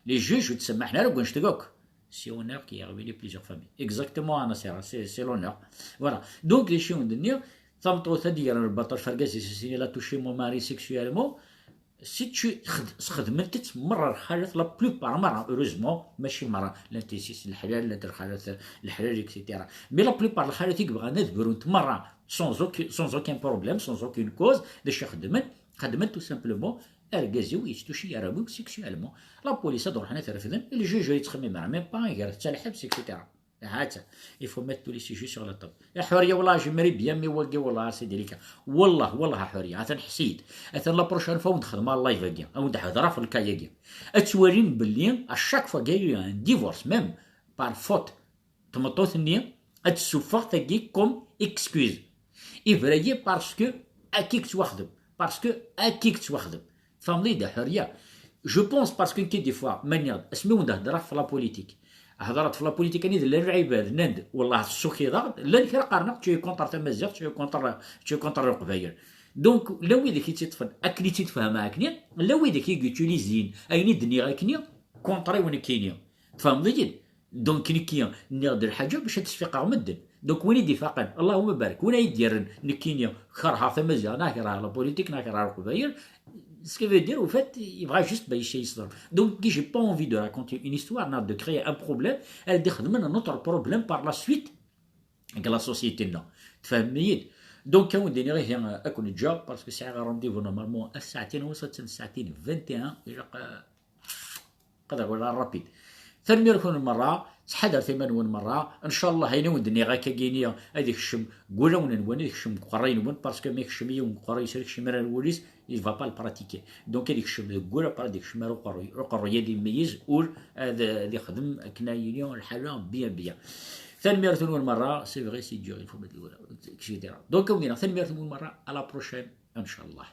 Les juges ur ttsemmaḥen ara deg wanect-agi akk. C'est honneur qui a réuni plusieurs familles. Exactement, a Nasser, c'est c'est l'honneur. Voilà. Donc, d acu i wen-d-nniɣ, tameṭṭut ad d-yegren lbaṭel f argaz-is, ad s-tini elle a touché mon mari sexuellement, si tu xed- sxedment-tt merra lxalat, la plupart merra, heureusement, mačči merra, llant yessi-s n leḥlal, llant lxalat n leḥlal, et cetera. Mais la plupart lxalat i yebɣan ad brunt merra, sans aucun, sans aucun problème, sans aucune cause, d acu i xedmen? Xedmen tout simplement, argaz-iw yetttuci arraw-iw sexuellement. La police ad ruḥen ad t-refden, le juge ur yettxemmim ara, même pas, iger-t à lḥebs, et cetera. Ha-tt-a. Il faut mettre tous les sujets sur la table. Ya Ḥuriya, wallah, j'aimerais bien, mais wagi, wallah, c'est délicat. Wallah, wallah, a Ḥuriya, atan ḥess-iyi-d. Atan la prochaine fois, ad wen-d-xedmeɣ live-agi, ad wen-d-hedreɣ f lkay-agi. Ad twalim belli, à chaque fois qu'il y a eu un divorce, même par faute, tmeṭṭut-nni ad tsuffeɣ tagi comme excuse. Ibra-yi parce que akka i yettwaxdem. Parce que akka i yettwaxdem. Tfehmeḍ-iyi-d a Ḥuriya? Je pense parce que nekki des fois, ma nniɣ-d, asmi wen-d-hedreɣ f la politique. Hedreɣ-d f la politique, anida llan lɛibad, nnan-d, wallah, tessukiḍ-aɣ-d, llan kra qqaren-aɣ, tu es contre tamaziɣt, tu es contre, tu es contre leqbayel. Donc, llan widak i tt-iṭṭfen, akken i tt-id-fehmeɣ akkenni, llan widak i yutilisin ayen i d-nniɣ akkenni, contre-iw nekkini. Tfehmeḍ-iyi-d? Donc, nekki, nniɣ-d lḥaǧa bac ad sfiqeɣ medden. Donc, win i d-ifaqen, Allahumma barik, win ay d-yerren, nekkini, kerheɣ tamaziɣt, neɣ kerheɣ la politique, neɣ kerheɣ leqbayel, ce qui veut dire, au fait, yebɣa juste bac ay yeṣḍer. Donc, j'ai pas envie de raconter une histoire, neɣ de créer un problème, ad d-ixedmen un autre problème par la suite deg la société-nneɣ. Tfehmem-iyi-d? Donc, ad wen-d-iniɣ ihi, ad ken-ǧǧeɣ, parce que sɛiɣ rendez-vous normalement a ssaɛtin, ɣas attan ssaɛtin vingt et un, ilaq, euh, qad ɣwala rapide. Tanemmirt-nwen merra, ttḥadaret iman-nwen merra. Ncallah, ayen i wen-d-nniɣ akkagini ad ikcem deg wulawen-nwen, ad ikcem deg uqerray-nwen, parce que ma ikcem yiwen deg uqerray-is, ad ikcem ara wul-is, il va pas le pratiquer. Donc, ad ikcem deg wul, après ad ikcem ar uqerruy, uqerruy ad imeyyez ul, ad, ad ixdem akken ad yili lḥala bien, bien. Tanemmirt-nwen merra, c'est vrai, c'est dur, il faut mettre le voilà, et cetera. Donc, ad wen-d-iniɣ tanemmirt-nwen merra, à la prochaine, ncallah.